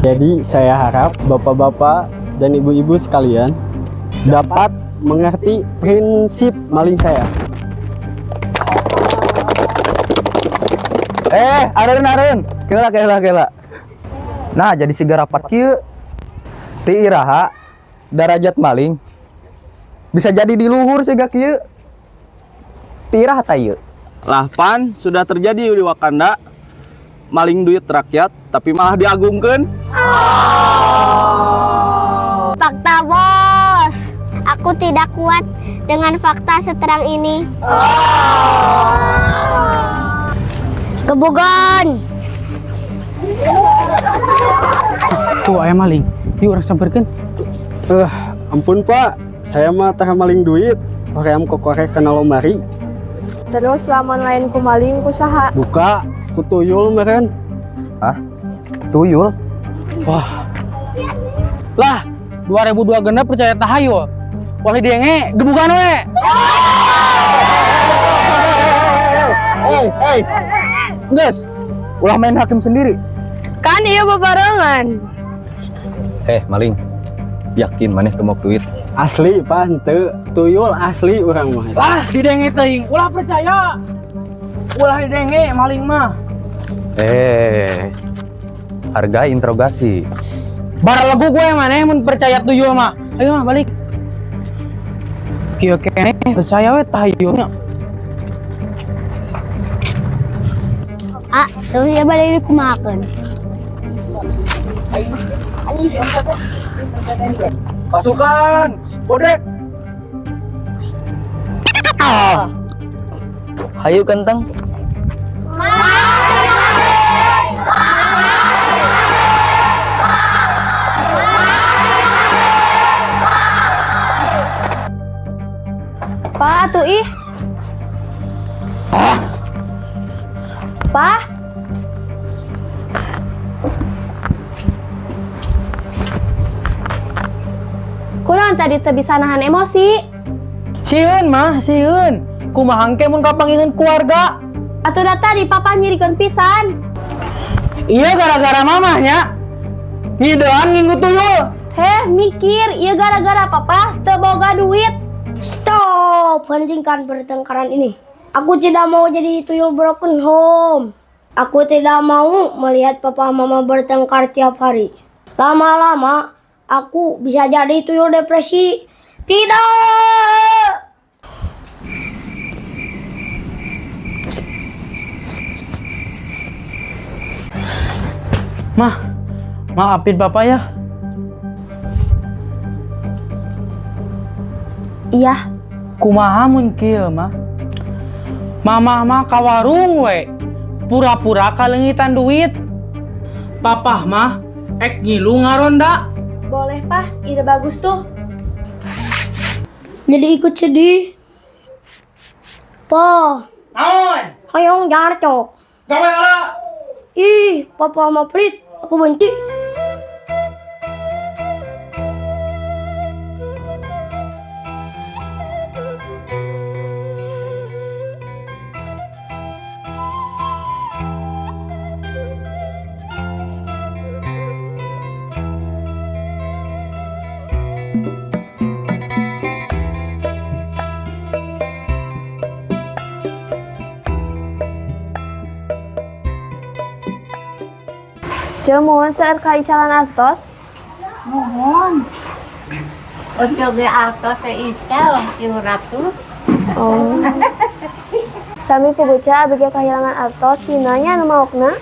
Jadi saya harap bapak-bapak dan ibu-ibu sekalian dapat mengerti prinsip maling saya. Eh, areun areun. Kela kela kela. Nah, jadi siga rapat kieu. Ti iraha darajat maling bisa jadi di luhur siga kieu. Ti iraha ta ieu? Lah pan sudah terjadi di Wakanda maling duit rakyat tapi malah diagungkan. Fakta, Bos. Aku tidak kuat dengan fakta seterang ini. Gebugan. Tuh aya maling. Yuk urang samperkeun. Eh, ampun pak, saya mah tah maling duit. Hoream kokoreh kana lomari. Terus lamun lain ku maling ku saha? Buka, ku tuyul meren. Hah? Tuyul? Wah. Lah, 2002 genep percaya tahayul. Wah denge gebugan we. Hey, hey. Guys, ulah main hakim sendiri. Kan iya bebarengan. Eh, maling. Yakin maneh teu duit? Asli pak, henteu. Tuyul asli urang mah. Lah, didenge teuing. Ulah percaya. Ulah didenge maling mah. Eh. Hargai interogasi. Barelegu gue maneh mun percaya tuyul mah. Ayo mah balik. Kieu keneh percaya we tahayulnya. Ah, terus ya balik dikumahakeun. Pasukan, bodrek. Hayu kentang. Pak, tuh ih. Pak. Kurang tadi teu bisa nahan emosi. Sieun mah, sieun. Kumaha engke mun kapanggihan keluarga? Atuh da tadi papa nyirikeun pisan. Iya gara-gara mamahnya. Ngidean ngingu tuyul. Heh, mikir, iya gara-gara papa teu boga duit. Stop, hentikan pertengkaran ini. Aku tidak mau jadi tuyul broken home. Aku tidak mau melihat papa mama bertengkar tiap hari. Lama-lama aku bisa jadi tuyul depresi. Tidak! Mah, maafin papa ya. Iya. Kumaha mun kieu mah? Mamah mah ka warung we. Pura-pura kaleungitan duit. Papah mah ek ngilu ngaronda. Boleh, Pah. Ide bagus tuh. Jadi ikut sedih. Pa, Naon? Hoyong jarcok. Gawe ala. Ih, papa mah pelit. Aku benci. Ceu, muhun seueur kaicalan artos. Muhun. Untuk di artos teh ical 300. Oh. Sami puguh Ca, abi ge kahilangan artos, nya anu maokna.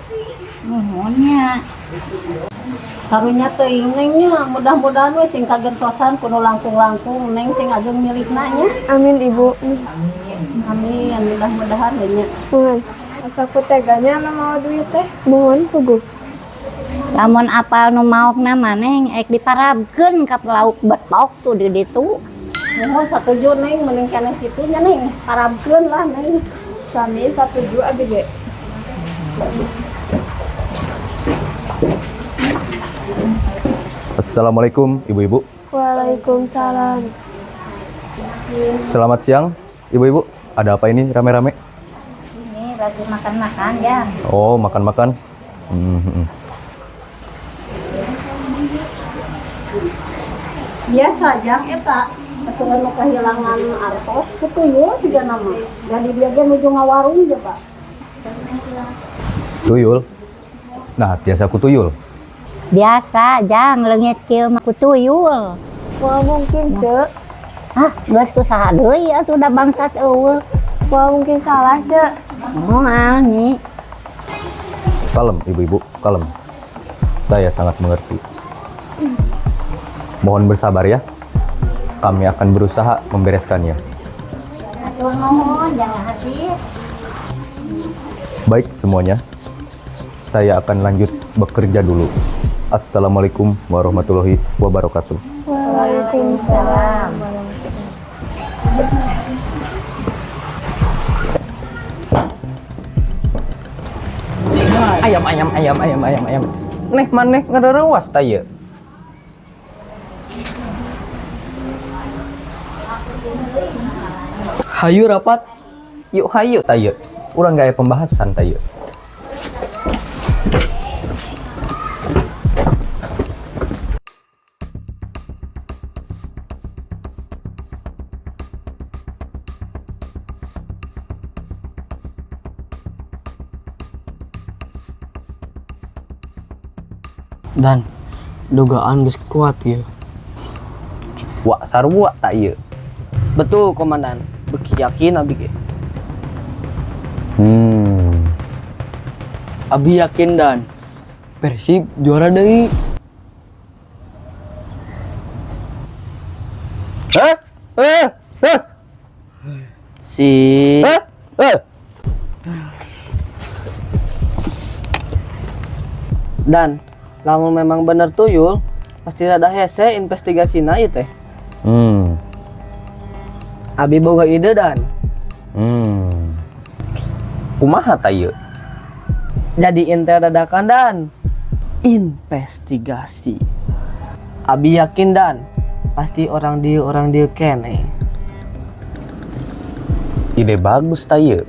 Muhun nya. Karunya teuing, Neng, nya, mudah-mudahan we sing kagentosan kudu langkung-langkung, Neng, sing ageng milikna nya. Amin, Ibu. Amin, mudah-mudahan we nya. Muhun. Asa ku teganya anu mawa duit teh. Muhun puguh. Lamun apal nu maokna mah, Neng, ek diparabkeun ka lauk betok tuh di ditu. Muhun satuju, Neng, mending keneh kitu nya, Neng, parabkeun lah, Neng. Sami satuju abi ge. Assalamualaikum, ibu-ibu. Waalaikumsalam. Selamat siang, ibu-ibu. Ada apa ini rame-rame? Ini lagi makan-makan ya. Oh, makan-makan. Biasa jang eta seueur nu kehilangan artos ku tuyul sigana mah. Jadi dia ge nuju ngawarung je, Pak. Tuyul. Nah, biasa ku tuyul. Biasa jang leungit kieu mah ku tuyul. Moal mungkin, Ceu. Ah, geus ku saha deui atuh da bangsat euweuh. Moal mungkin salah, Ceu. Moal nyi. Kalem, ibu-ibu, kalem. Saya sangat mengerti. Mohon bersabar ya. Kami akan berusaha membereskannya. Atur nuhun, jangan habis. Baik semuanya. Saya akan lanjut bekerja dulu. Assalamualaikum warahmatullahi wabarakatuh. Waalaikumsalam. Ayam, ayam, ayam, ayam, ayam, ayam. Neh maneh ngareuwas ta ieu? Hayu rapat. Yuk hayu ta ieu. Urang gaya pembahasan ta ieu. Dan dugaan geus kuat ya. Wak sarua ta ieu. Betul, komandan. Beki yakin abi ge. Abi yakin dan Persib juara deui. Hah? Eh? Eh? Si Eh? Eh? Dan lamun memang bener tuyul, pasti rada hese investigasina ieu teh. Abi boga ide dan. Kumaha ta ieu? Jadi intel dadakan dan investigasi. Abi yakin dan pasti orang dia kene. Ide bagus ta ieu.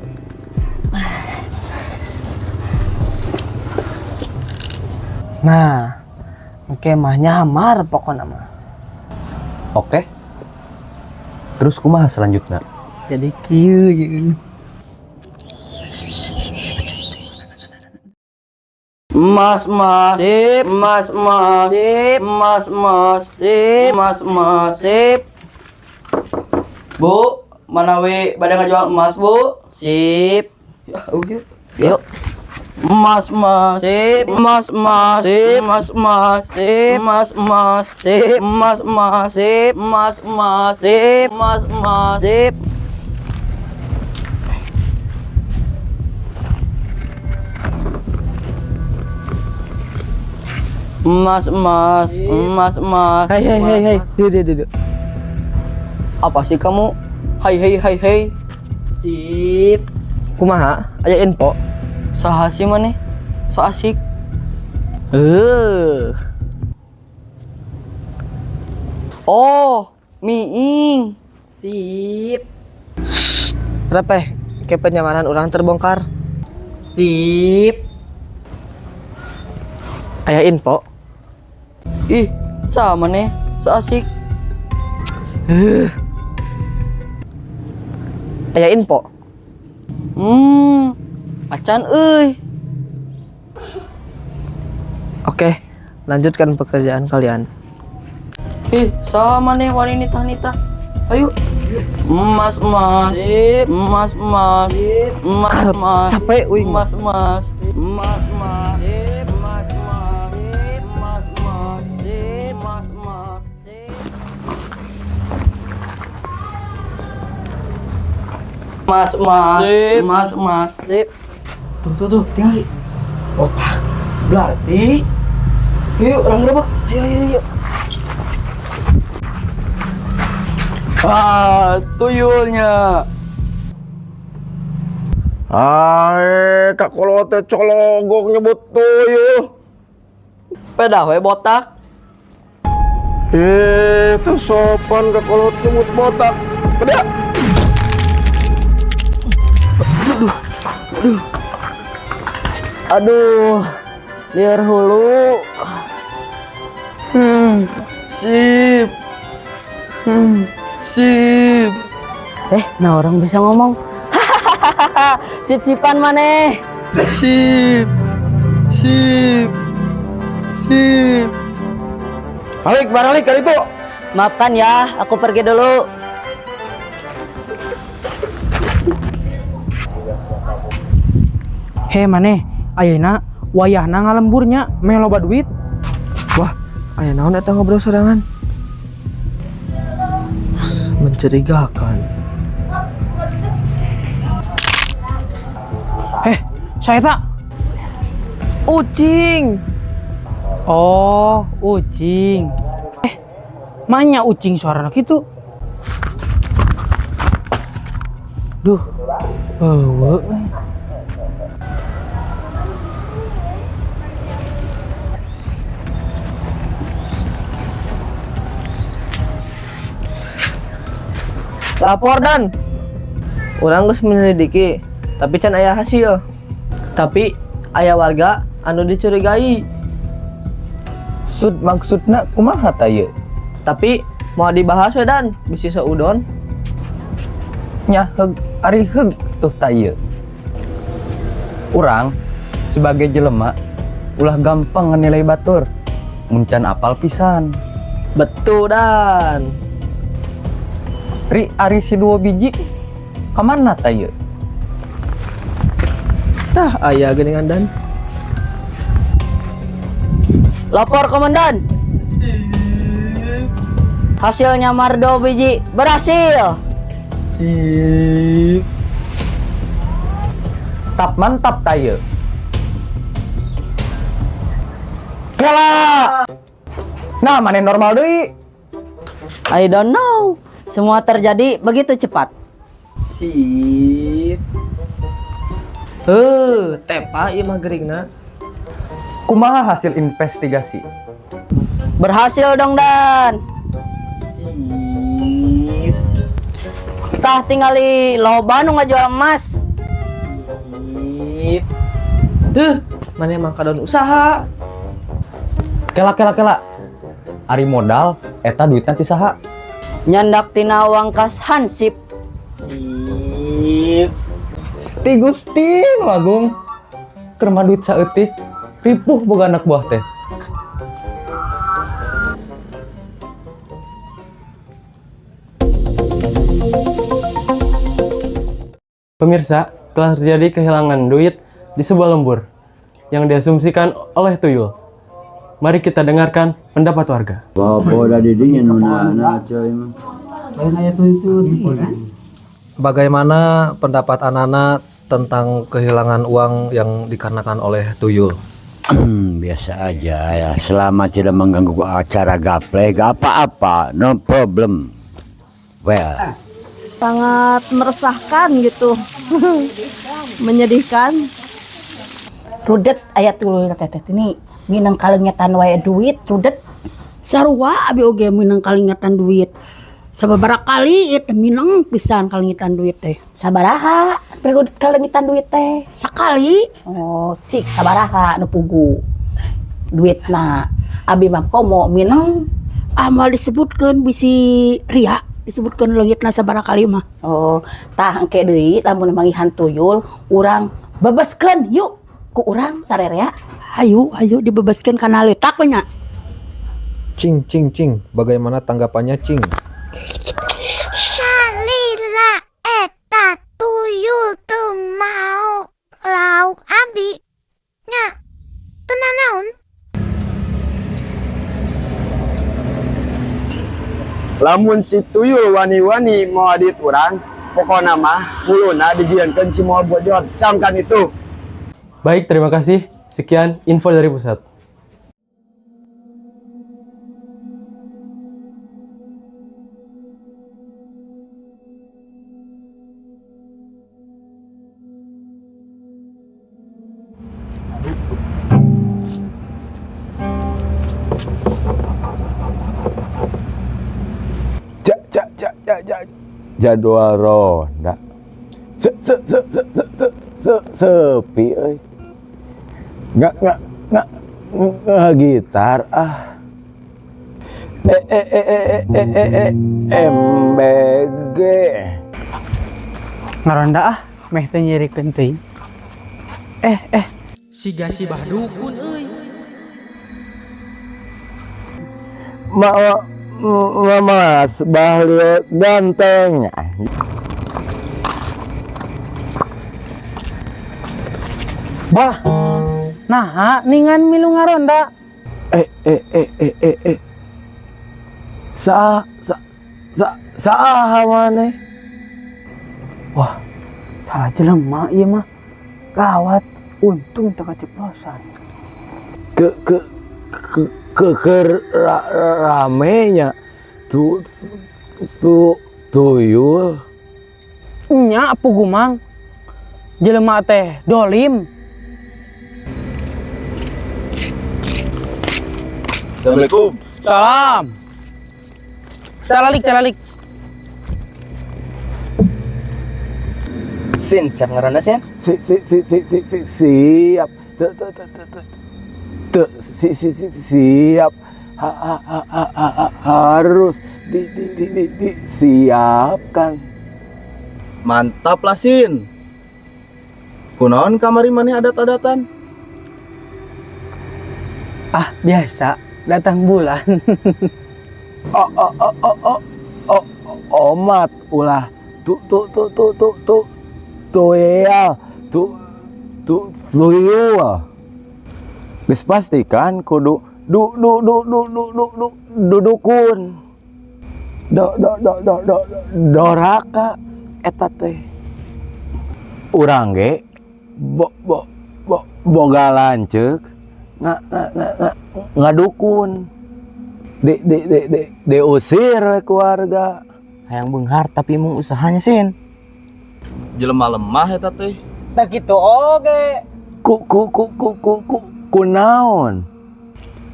Nah, engke mah nyamar pokokna mah. Oke. Terus kumaha selanjutnya? Jadi kieu jeung. Emas, emas, Sip, emas, emas, sip, emas, emas, sip, emas, emas. Sip. Bu, manawi bade ngajual emas, Bu? Sip. Ya, oke. Yuk. Emas, emas, Sip. Emas, emas, Sip. Emas, emas, Sip. Emas, emas, Sip. Emas, emas, Sip. Emas, emas, Sip. Emas, emas. Sip. Emas, emas, emas, emas. Hei, hei, hei, hei. Emas. Duduk, duduk. Apa sih kamu? Hai, hei, hai, hei. Sip. Kumaha? Aya info? Saha sih maneh? Sok asik. Eh. Oh, miing. Sip. Repeh, ke penyamaran orang terbongkar. Sip. Aya info? Ih, saha maneh? Sok asik. Eh. Aya info? Acan euy. Oke, lanjutkan pekerjaan kalian. Ih, saha maneh wani nitah-nitah? Ayo. Emas, emas. Emas, emas. Emas, emas. Capek, uing. Emas, emas. Emas, emas. Emas, emas. Emas, emas. Emas, emas. Emas, emas. Emas, emas. Sip. Tuh, tuh, tuh, tinggal. Otak. Berarti. Yuk, urang gerebek. Ayo, ayo, ayo. Ah, tuyulnya. Ah, kak kolot teh cologok nyebut tuyul. Pedah we botak. Eh, itu sopan kak kolot nyebut botak. Kedia. Aduh. Aduh. Aduh. Lieur hulu. Sip. Sip. Eh, nah orang bisa ngomong. Sip-sipan maneh. Sip. Sip. Sip. Balik, balik kali itu. Maafkan ya, aku pergi dulu. He maneh, ayeuna wayahna ngalemburnya meh loba duit. Wah, aya naon eta ngobrol sorangan? Mencurigakan. Eh, saya tak. Ucing. Oh, ucing. Eh, manya ucing suarana kitu? Duh, eueuh. Lapor Dan. Urang geus menyelidiki, tapi can aya hasil. Tapi aya warga anu dicurigai. Sud maksudna kumaha ta ieu? Tapi mau dibahas we Dan, bisi seudon. Nya heug ari heug tuh ta ieu. Urang sebagai jelema ulah gampang ngenilai batur. Mun can apal pisan. Betul Dan. Ri ari si dua biji kamana ta ieu? Tah aya geuningan Dan. Lapor komandan. Hasilnya Mardo biji berhasil. Sip. Tap mantap ta ieu. Kela. Nah, mana normal deui? I don't know. Semua terjadi begitu cepat. Sip. Heuh, tepa ieu mah geuringna. Kumaha hasil investigasi? Berhasil dong Dan. Sip. Tah tingali loba nu ngajual emas. Sip. Tuh, mana emang kadon usaha. Kela kela kela. Ari modal eta duitna ti saha? Nyandak tina uang kas Hansip. Sip. Ti Gusti nu Agung. Keur mah duit saeutik, ripuh boga anak buah teh. Pemirsa, telah terjadi kehilangan duit di sebuah lembur yang diasumsikan oleh tuyul. Mari kita dengarkan pendapat warga. Bapak da didinya nu na coy mah. Bagaimana pendapat Anana tentang kehilangan uang yang dikarenakan oleh tuyul? Biasa aja ya, selama tidak mengganggu acara gaple, gak apa-apa, no problem. Well, Sangat meresahkan gitu. Menyedihkan. Rudet aya tuyul teteh ini minang kaleungitan wae duit rudet. Sarua abi oge minang kaleungitan duit. Sababaraha kali itu minang pisan kaleungitan duit teh. Sabaraha rudet kaleungitan duit teh? Sakali. Oh, cik sabaraha nu pugu duitna? Abi mah komo minang. Ah, moal disebutkeun, bisi ria disebutkeun leungitna sabaraha kali mah. Oh, tah engke deui lamun manggihan tuyul urang bebeskeun yuk ku urang sarerea. Hayu, hayu dibebeskeun kana leutak we nya. Cing, cing, cing. Bagaimana tanggapannya, Cing? Salila eta tuyul teu maok lauk abi nya, teu nanaon. Lamun si tuyul wani-wani mawa duit urang, pokona mah muluna dijieunkeun cimol bojor. Camkan itu. Baik, terima kasih. Sekian info dari pusat. Ja ja ja ja ja jadwal ronda. Se se se se se se se sepi euy. Nggak nggak gitar ah. E e e e e e e e MBG. Ngaronda ah, meh teu nyirikeun teuing. Eh eh. Siga si bah dukun euy. Ma ma mas Bahlil ganteng. Bah, nah ningan milu ngaronda. Eh eh eh eh eh eh. Sa sa sa saha maneh? Wah, salah jelema ieu mah. Gawat, untung teu keceplosan. Ke ramenya tu tu tuyul. Nya pugu mang. Jelema teh dolim. Assalamualaikum. Salam. Calalik, calalik. Sin, siap ngaronda, Sin? Si si si si si si siap. Te te te te te te si si si siap. Ha ha ha ha ha, ha harus di disiapkan. Mantap lah, Sin. Kunaon kamari maneh adat-adatan? Ah, biasa, datang bulan. Oh oh oh oh oh oh omat ulah tu tu tu tu tu tu tuyal tu tu tuyul. Geus pastikan kudu du du du du du du du dudukun. Do do do do do doraka eta teh. Urang ge bo bo bo boga lanceuk nga nga nga nga ngadukun. Di diusir we keluarga. Hayang beunghar tapi mung usahanya, Sin. Jelema lemah eta teh. Tah kitu oge. Ku ku ku ku ku ku kunaon?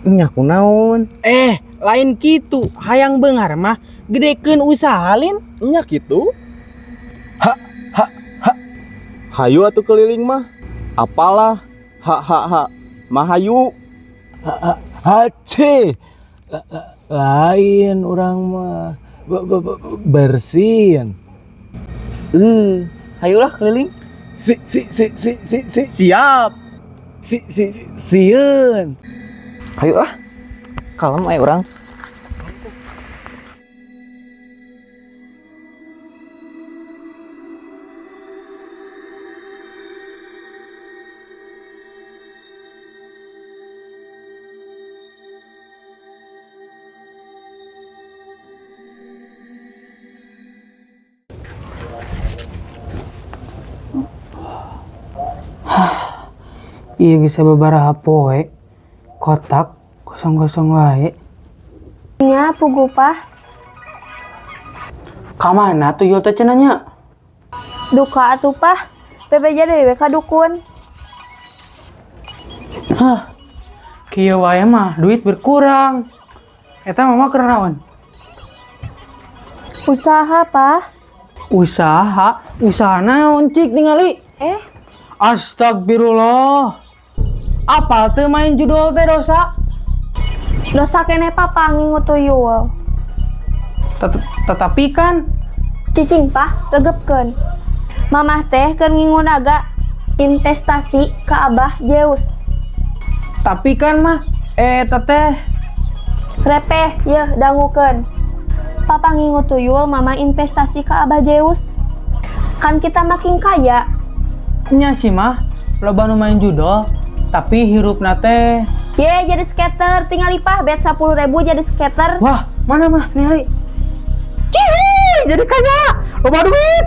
Nya kunaon? Eh, lain kitu. Hayang beunghar mah gedekeun usaha lin. Nya kitu. Ha ha ha. Hayu atuh keliling mah. Apalah ha ha ha. Mahayu. Ha ha hace. Lain urang mah bersin. Hayulah keliling. Si si si si si si siap. Si si si sieun. Hayulah. Kalem ayo urang. Iya geus sababaraha poe kotak kosong-kosong wae. Nya pugu pah. Kamana tuyul teh cenah nya? Duka atuh Pah, bebeja deui we ka dukun. Hah. Kieu wae mah duit berkurang. Eta mama keur naon? Usaha, Pah. Usaha, usaha naon cik ningali? Eh, Astagfirullah. Apal teu main judol teh dosa? Dosa keneh Papa ngingu tuyul. Tetapi kan Cicing Pah, regepkeun. Mamah teh keur ngingu naga investasi ka Abah Zeus. Tapi kan mah teteh Repeh, yeuh dangukeun. Papa ngingu tuyul, Mama investasi ka Abah Zeus. Kan kita makin kaya. Nya sih mah loba nu main judol tapi hirupna teh. Ye, jadi scatter, tinggal Pah bet 10.000 jadi scatter. Wah, mana mah ningali? Cihi, jadi kaya, loba duit.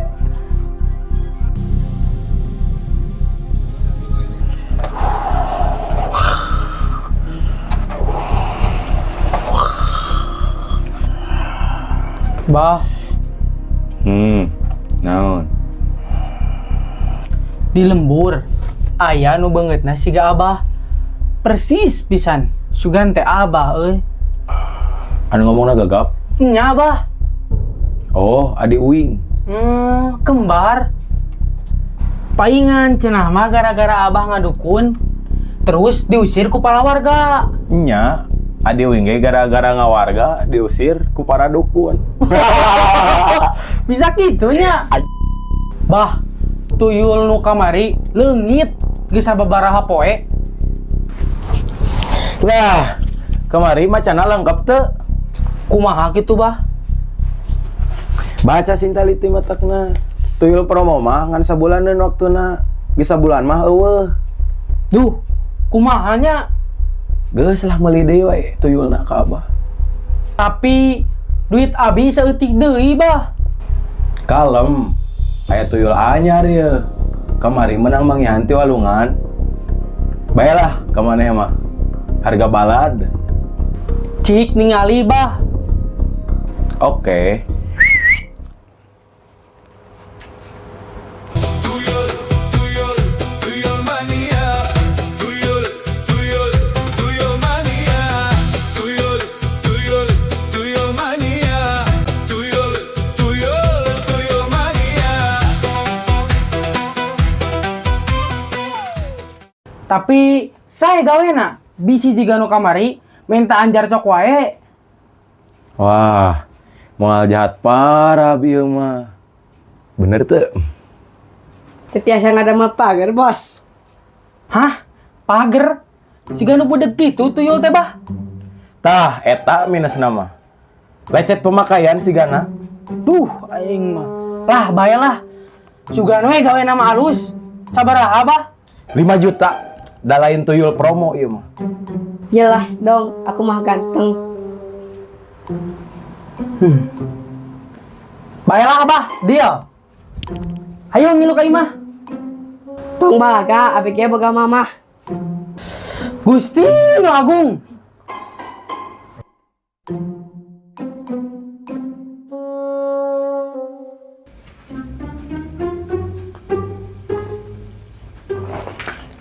Bah, Naon? Di lembur aya nu beungeutna siga Abah. Persis pisan, sugan teh Abah euy. Anu ngomongna gagap? Nya, Abah. Oh, adi uing. Kembar. Paingan cenah mah gara-gara Abah ngadukun terus diusir ku para warga. Nya, adi uing ge gara-gara ngawarga diusir ku para dukun. Bisa gitunya. Bah, tuyul nu kamari leungit geus sababaraha poe. Lah, kamari macana lengkap teu? Kumaha kitu, Bah? Baca sing taliti matakna. Tuyul promo mah ngan sabulaneun waktuna. Geus sabulan mah euweuh. Duh, kumaha nya? Geus lah meuli deui we tuyulna ka Abah. Tapi duit abi saeutik deui, Bah. Kalem. Aya tuyul anyar ye. Kamari menang manggihan ti walungan. Baelah ka maneh mah. Harga balad. Cik ningali, Bah. Oke. Tuyul, tuyul mania. Tuyul, tuyul, tuyul mania. Tuyul, tuyul, tuyul mania. Tuyul, tuyul, tuyul mania. Tapi saya gawena bisi jiga nu kamari minta anjar cok wae. Wah, moal jahat parah bieu mah. Bener teu? Teu tiasa ngadamel pager, Bos. Hah? Pager? Siga nu budeg kitu tuyul teh, Bah. Tah, eta minus nama. Lecet pemakaian sigana. Duh, aing mah. Lah, bae lah. Sugan we gawe nama alus. Sabaraha, Bah? 5 juta. Da lain tuyul promo ieu mah. Jelas dong, aku mah ganteng. Baelah, Abah, deal. Ayo ngilu ka imah. Tong balaga, abi ge boga mamah. Gusti nu Agung.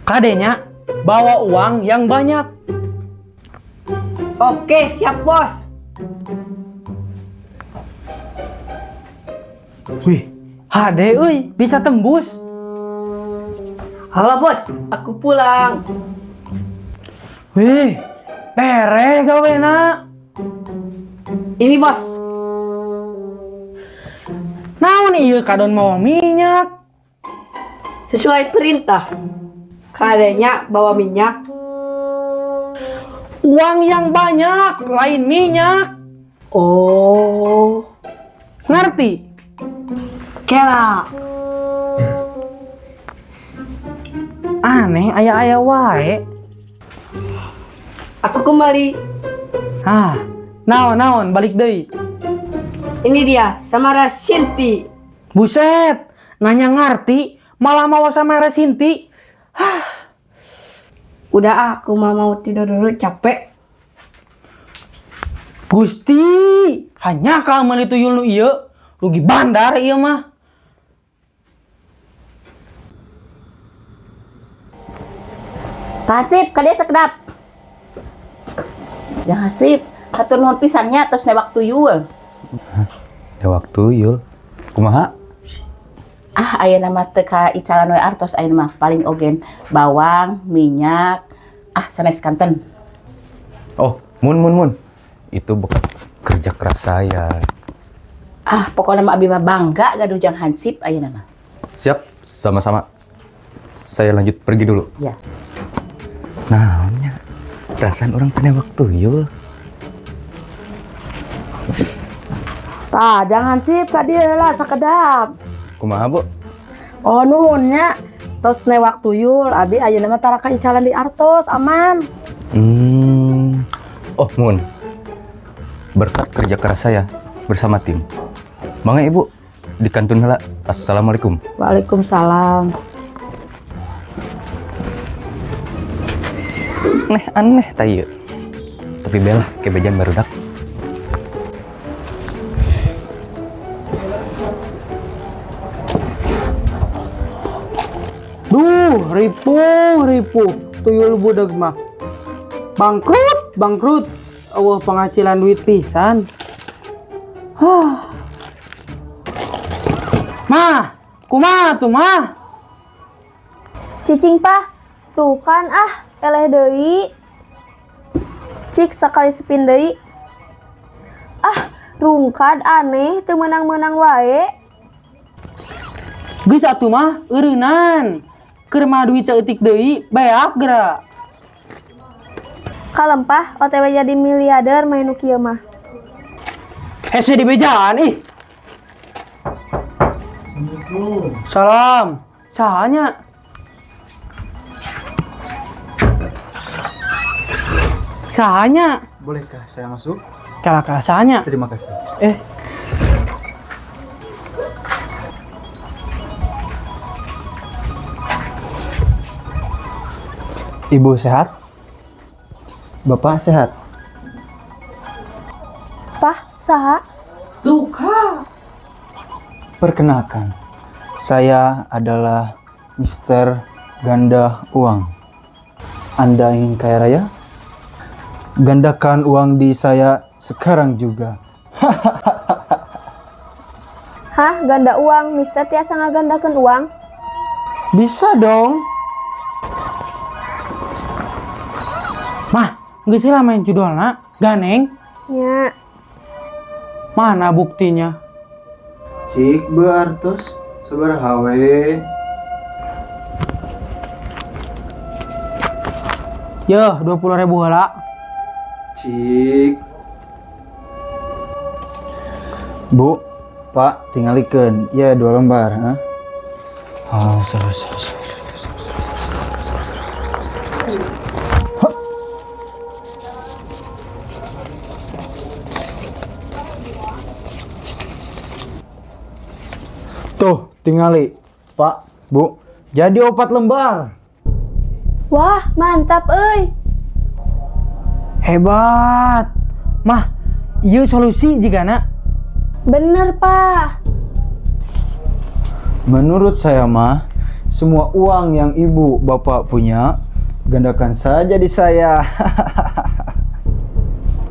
Kadenya bawa uang yang banyak. Oke, siap bos. Wih, hade euy, bisa tembus. Halo bos, aku pulang. Wih, tereh gawena. Ini bos. Naon ieu kadon mawa minyak? Sesuai perintah. Kadenya bawa minyak. Uang yang banyak, lain minyak. Oh. Ngerti? Kela. Aneh, aya-aya wae. Aku kembali. Hah, naon naon balik deui. Ini dia, Samara Sinti. Buset, nanya ngerti, malah mawa Samara Sinti. Hah. Udah ah, aku mah mau tidur dulu, capek. Gusti, hanya kamu itu tuyul nu ieu. Rugi bandar ieu mah. Hansip, ka dieu sakedap. Jang Hansip, hatur nuhun pisan nya tos newak tuyul. Newak tuyul. Kumaha? Ah, ayeuna mah teu kaicalan we artos ayeuna mah, paling ogen bawang, minyak, ah sanes kanten. Oh, mun mun mun. Itu bekas kerja keras saya. Ah, pokoknya mah abi mah bangga gaduh Jang Hansip ayeuna mah. Siap, sama-sama. Saya lanjut pergi dulu. Ya. Naonnya? Perasaan urang teh newak tuyul. Tah, Jang Hansip ka dieu lah sakedap. Kumaha, Bu? Oh, nuhun nya. Tos newak tuyul, abi ayeuna mah tara kaicalan di artos, aman. Oh, mun. Berkat kerja keras saya bersama tim. Mangga Ibu, di kantun heula. Assalamualaikum. Waalaikumsalam. Aneh aneh tah ieu. Tapi bela kebejan barudak. Duh, ripuh, ripuh. Tuyul budeg mah. Bangkrut, bangkrut. Euweuh penghasilan duit pisan. Hah. Mah, kumaha tuh mah? Cicing, Pah. Tuh kan ah, eleh deui. Cik sakali spin deui. Ah, rungkad aneh teu meunang-meunang wae. Geus atuh mah, eureunnan. Keur mah duit saeutik deui, beak geura. Kalempah OTW jadi miliarder main nu kieu mah. Hese dibejaan ih. Salam. Sahanya? Sahanya? Bolehkah saya masuk? Kalakah sahanya? Terima kasih. Eh. Ibu sehat? Bapak sehat? Pah, saha? Duka. Perkenalkan, saya adalah Mister Ganda Uang. Anda ingin kaya raya? Gandakan uang di saya sekarang juga. Hah, ganda uang? Mister tiasa ngagandakeun uang? Bisa dong. Mah, geus heula main judolna, ganeng. Nya. Mana buktinya? Cik beartos sabaraha we? Yeuh, 20.000 heula. Cik. Bu, Pak, tingalikeun. Ieu 2 lembar, ha? Oh, sabar, sabar, sabar. Tuh, tingali, Pak, Bu. Jadi 4 lembar. Wah, mantap euy. Hebat. Mah, ieu solusi jigana. Bener, Pak. Menurut saya mah, semua uang yang ibu bapak punya, gandakan saja di saya.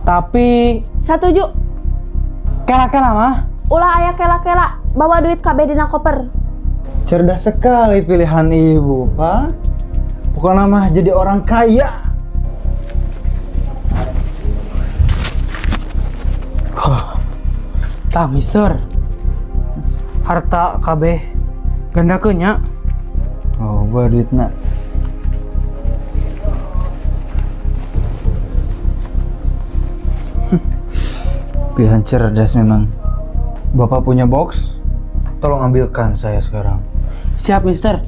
Tapi setuju. Kela-kela mah. Ulah aya kela-kela, bawa duit kabeh dina koper. Cerdas sekali pilihan ibu, Pak. Pokoknya mah jadi orang kaya. Huh. Tah, mister. Harta kabeh gandakeun nya. Oh, bawa duitna. Pilihan cerdas memang. Bapak punya box? Tolong ambilkan saya sekarang. Siap, mister.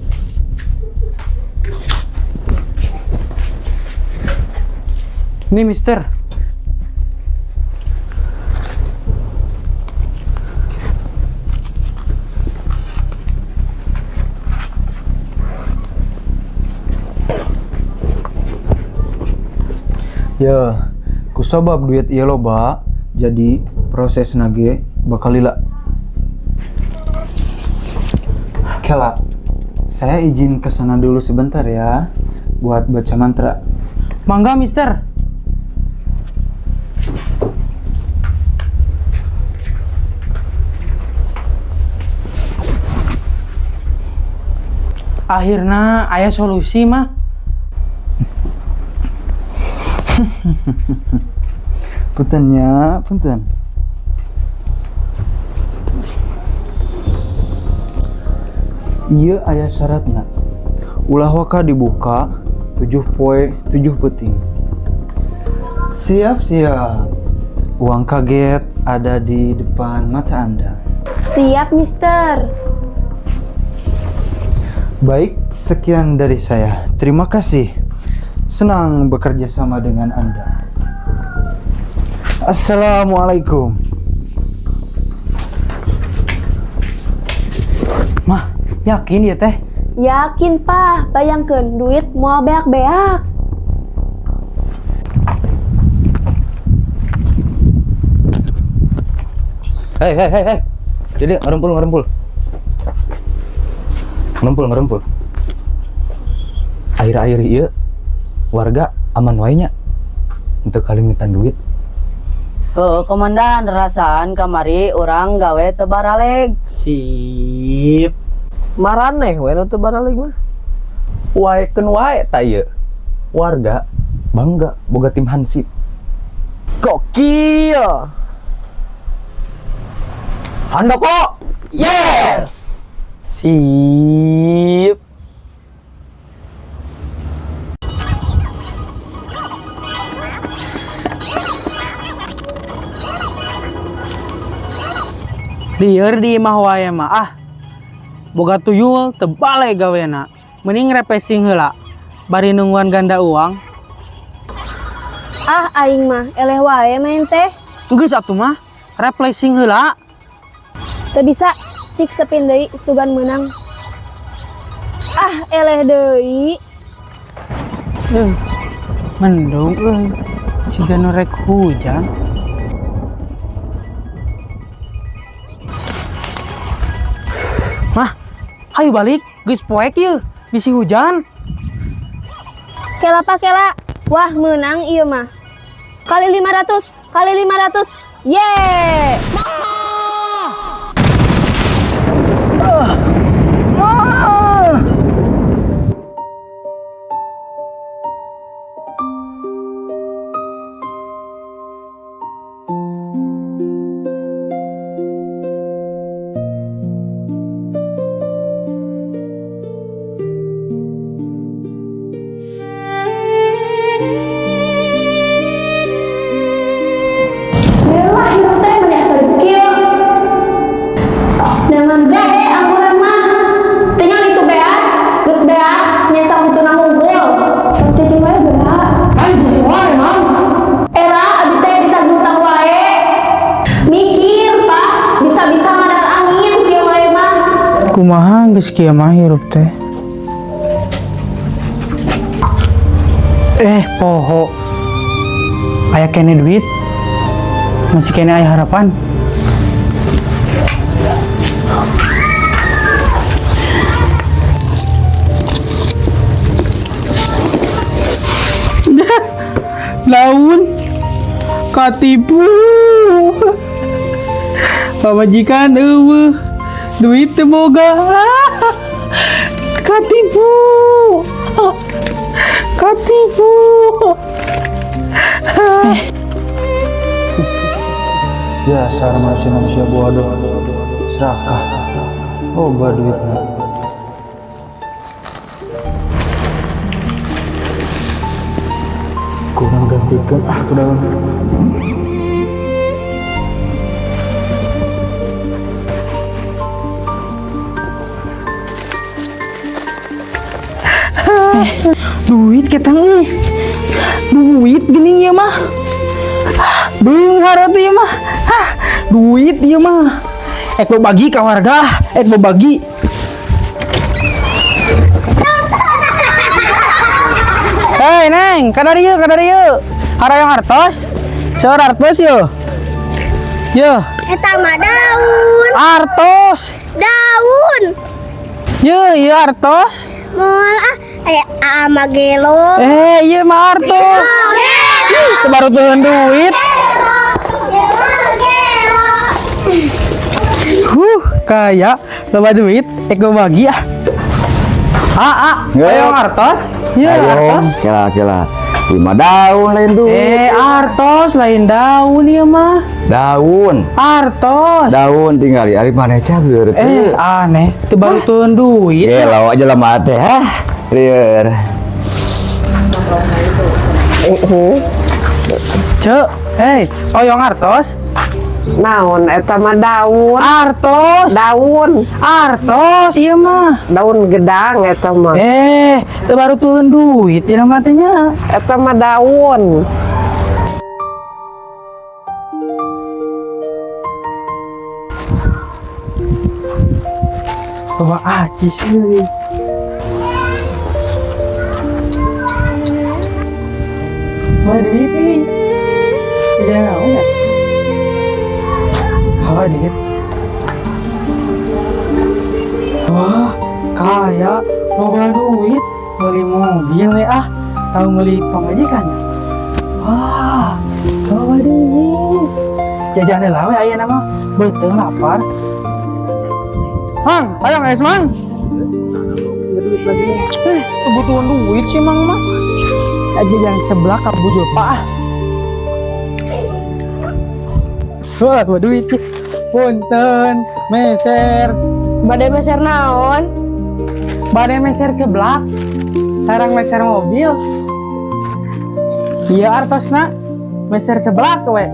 Ini, mister. Ya, kusabab duit ieu loba, jadi proses nage bakal lila. Kela, saya izin ke sana dulu sebentar ya, buat baca mantra. Mangga, Mister. Akhirnya aya solusi mah. Punten ya, punten. Ieu aya syaratna. Ulah waka dibuka 7 poe 7 peuting. Siap siap. Uang kaget ada di depan mata Anda. Siap, Mister. Baik, sekian dari saya. Terima kasih. Senang bekerja sama dengan Anda. Assalamualaikum. Mah, yakin ya teh? Yakin, Pak. Bayangkan duit moal beak-beak. Hei, hei, hei, hei. Jadi ngerempul, ngerempul. Ngerempul, ngerempul. Akhir-akhir ieu warga aman wae nya. Untuk kaleungitan duit. Heuh, komandan, rasaan kamari urang gawe teu baraleg. Sip. Maraneh we nu teu baraleg mah. Waekeun wae ta ieu. Warga bangga boga tim Hansip. Gokil. Handoko. Yes. Sip. Lieur di imah wae mah ah. Boga tuyul teu balik gawena. Mending refreshing heula. Bari nungguan ganda uang. Ah, aing mah eleh wae main teh. Geus atuh mah, refreshing heula. Teu bisa, cik spin deui sugan meunang. Ah, eleh deui. Eh, mendung euy. Siga nu rek hujan. Mah, ayo balik, geus poek ieu, bisi hujan. Kela, Pak, kela. Wah, meunang ieu mah. Kali 500, kali 500. Yeay! Lelah hidup teh meni asa kieu. Jangan gade angguran mah. Tinggal itu beas, geus beas, nyesa hutuna hungkul. Cicing wae geura. Anjing wae, Mam. Era abi teh ditagih hutang wae. Mikir, Pak, bisa-bisa madar angin kieu wae mah. Kumaha geus kieu mah hirup teh? Eh, poho. Aya keneh duit. Masih keneh aya harapan. Laun katipu. Pamajikan euweuh. Duit teu boga. Katipu. Katipu. Eh, Dasar manusia-manusia bodoh. Serakah. Loba duitna. Kurang gantikan ah ke dalam. Eh, duit ketang euy. Duit geuning ieu mah. Beunghar atuh ieu mah. Hah, duit ieu mah. Ek bagi ka warga, ek bagi. Hei Neng, kadarieu, kadarieu. Harayang artos? Seur artos yo. Yo, Eta mah daun. Artos. Daun. Ye, ieu artos. Moal ah, aya aa mah gelo. Eh, ieu mah artos. Ih, baru tuh duit. Huh, kaya loba duit, ek bagi ah. Ah, ah, ayo artos. Ye, artos. Kela kela. Lima daun lain duit. Eh, artos lain daun ieu mah. Daun. Artos. Daun tinggal ari maneh cager teu. Eh, aneh, teu baruteun duit. Gelo aja lah teh hah. Lieur. Cek, hey, oyong artos. Naon eta mah daun. Artos. Daun. Artos ieu mah. Daun gedang eta mah. Eh, teu baruteun duit ieu mah teh nya. Eta mah daun. Bawa acis euy. Bawa duit euy. Iya, naon ya? Bawa duit. Wah, kaya loba duit beli mobil we ah, tahu beli pamajikannya. Wah, loba duit. Jajan heula we ayeuna mah beuteung lapar. Mang, hayang es mang. Eh, kebutuhan duit sih mang mah. Aja yang sebelah ka bujul pak ah. Wah, bawa duit. Punten, meser. Bade meser naon? Bade meser seblak. Sarang meser mobil. Iya artosna. Meser seblak we.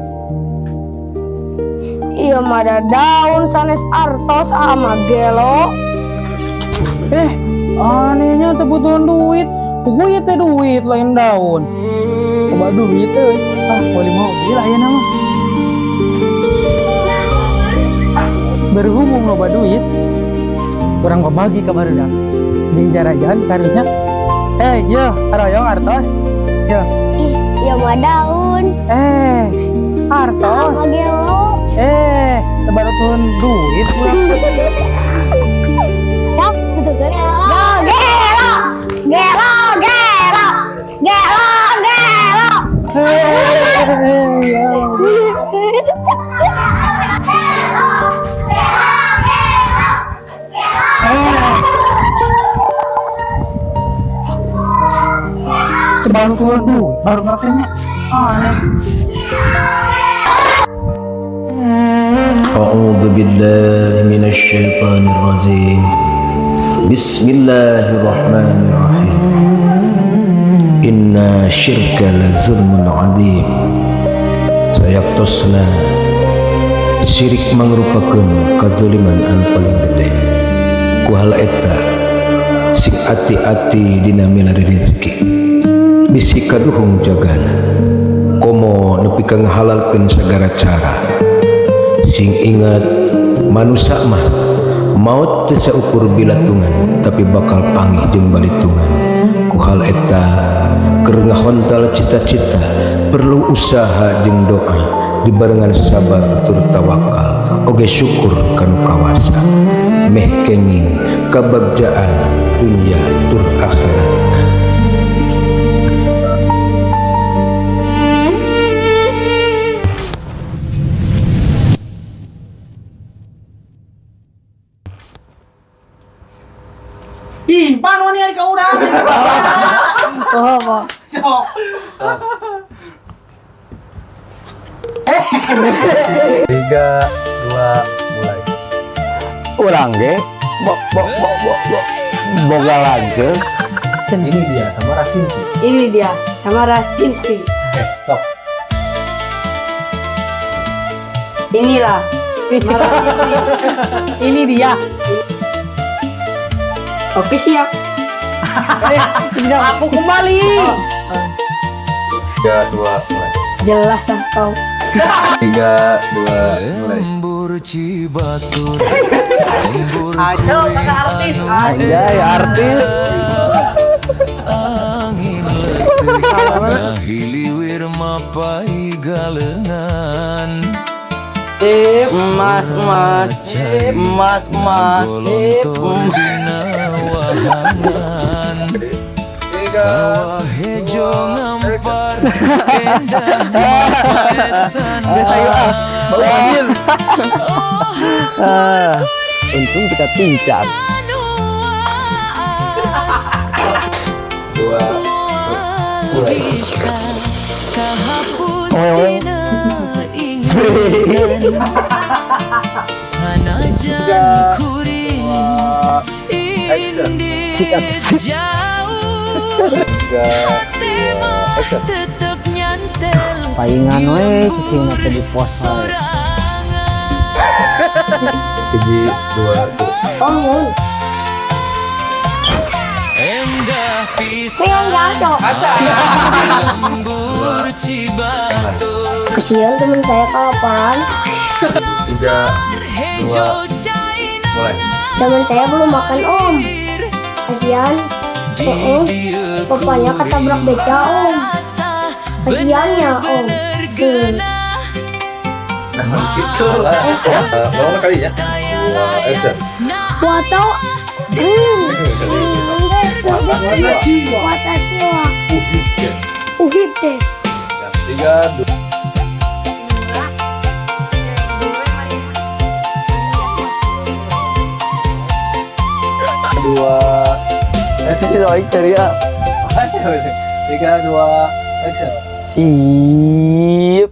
Iya mah ada daun sanes artos ama gelo. Eh, anehnya teu butuhan duit. Puguh teh duit lain daun. Coba duit euy. Ah, beli mobil ayeuna mah. Berhubung loba duit, kurang bagi ka barudak. Jeung jarajan karunya. Eh, yo, aroyong artos. Yo. Ih, ieu mah daun. Eh, artos. Sama gelo. Eh, teu barutuhun duit urang. Cak, gitu kan. Gelo, gelo, gelo, gelo, gelo. Teu barutuhun duit, baru ngertinya. Aneh. أعوذ بالله من الشيطان الرجيم بسم الله الرحمن الرحيم إن الشرك لظلم عظيم. Sayaktosna syirik mangrupakeun kazuliman anu paling gede. Ku hal eta sing ati-ati dina milari rezeki bisi kaduhung jagana komo nepi ka ngahalalkeun sagala cara. Sing ingat manusia mah maut teu saukur bilatungan tapi bakal panggih jeung balitungan. Ku hal eta keur ngahontal cita-cita perlu usaha jeung doa dibarengan sabar tur tawakal oge syukur kanu kawasa meh kenging kabagjaan dunya tur akhiratna. Ih, pan wani ari ka urang. Oh, apa? Sok. 3, 2, mulai. Urang ge bo bo bo bo bo boga lanceuk. Ini dia sama Rasinti. Ini dia sama Rasinti. Oke, stop. Inilah Ini dia. Oke, siap. Aku kembali. 3, 2, mulai. Jelas lah kau. 3, 2, mulai. Ayo, kakak artis. Anjay, artis. Emas, emas, emas, emas, emas. Wahangan. Sawah hejo ngampar endah mapaesan. Ah, untung kita pincang. Dua. Mulai. Kahapus tina ingatan sanajan kuring indit jauh, hati mah tetep nyantel. Paingan we cicing teh di pos wae. Hiji, dua, Oh, endah pisan lembur Cibatu. Kesian teman saya kelaparan. Tiga, dua, mulai. Teman saya belum makan, Om. Kasihan. Oh, bapaknya ketabrak beca, Om. Kasihan ya, Om. Nah, gitu lah. Mau kali ya. Dua, action. Wato. Watashi wa uhib desu. Tiga, dua. Dua. Tiga, dua, action. Sip.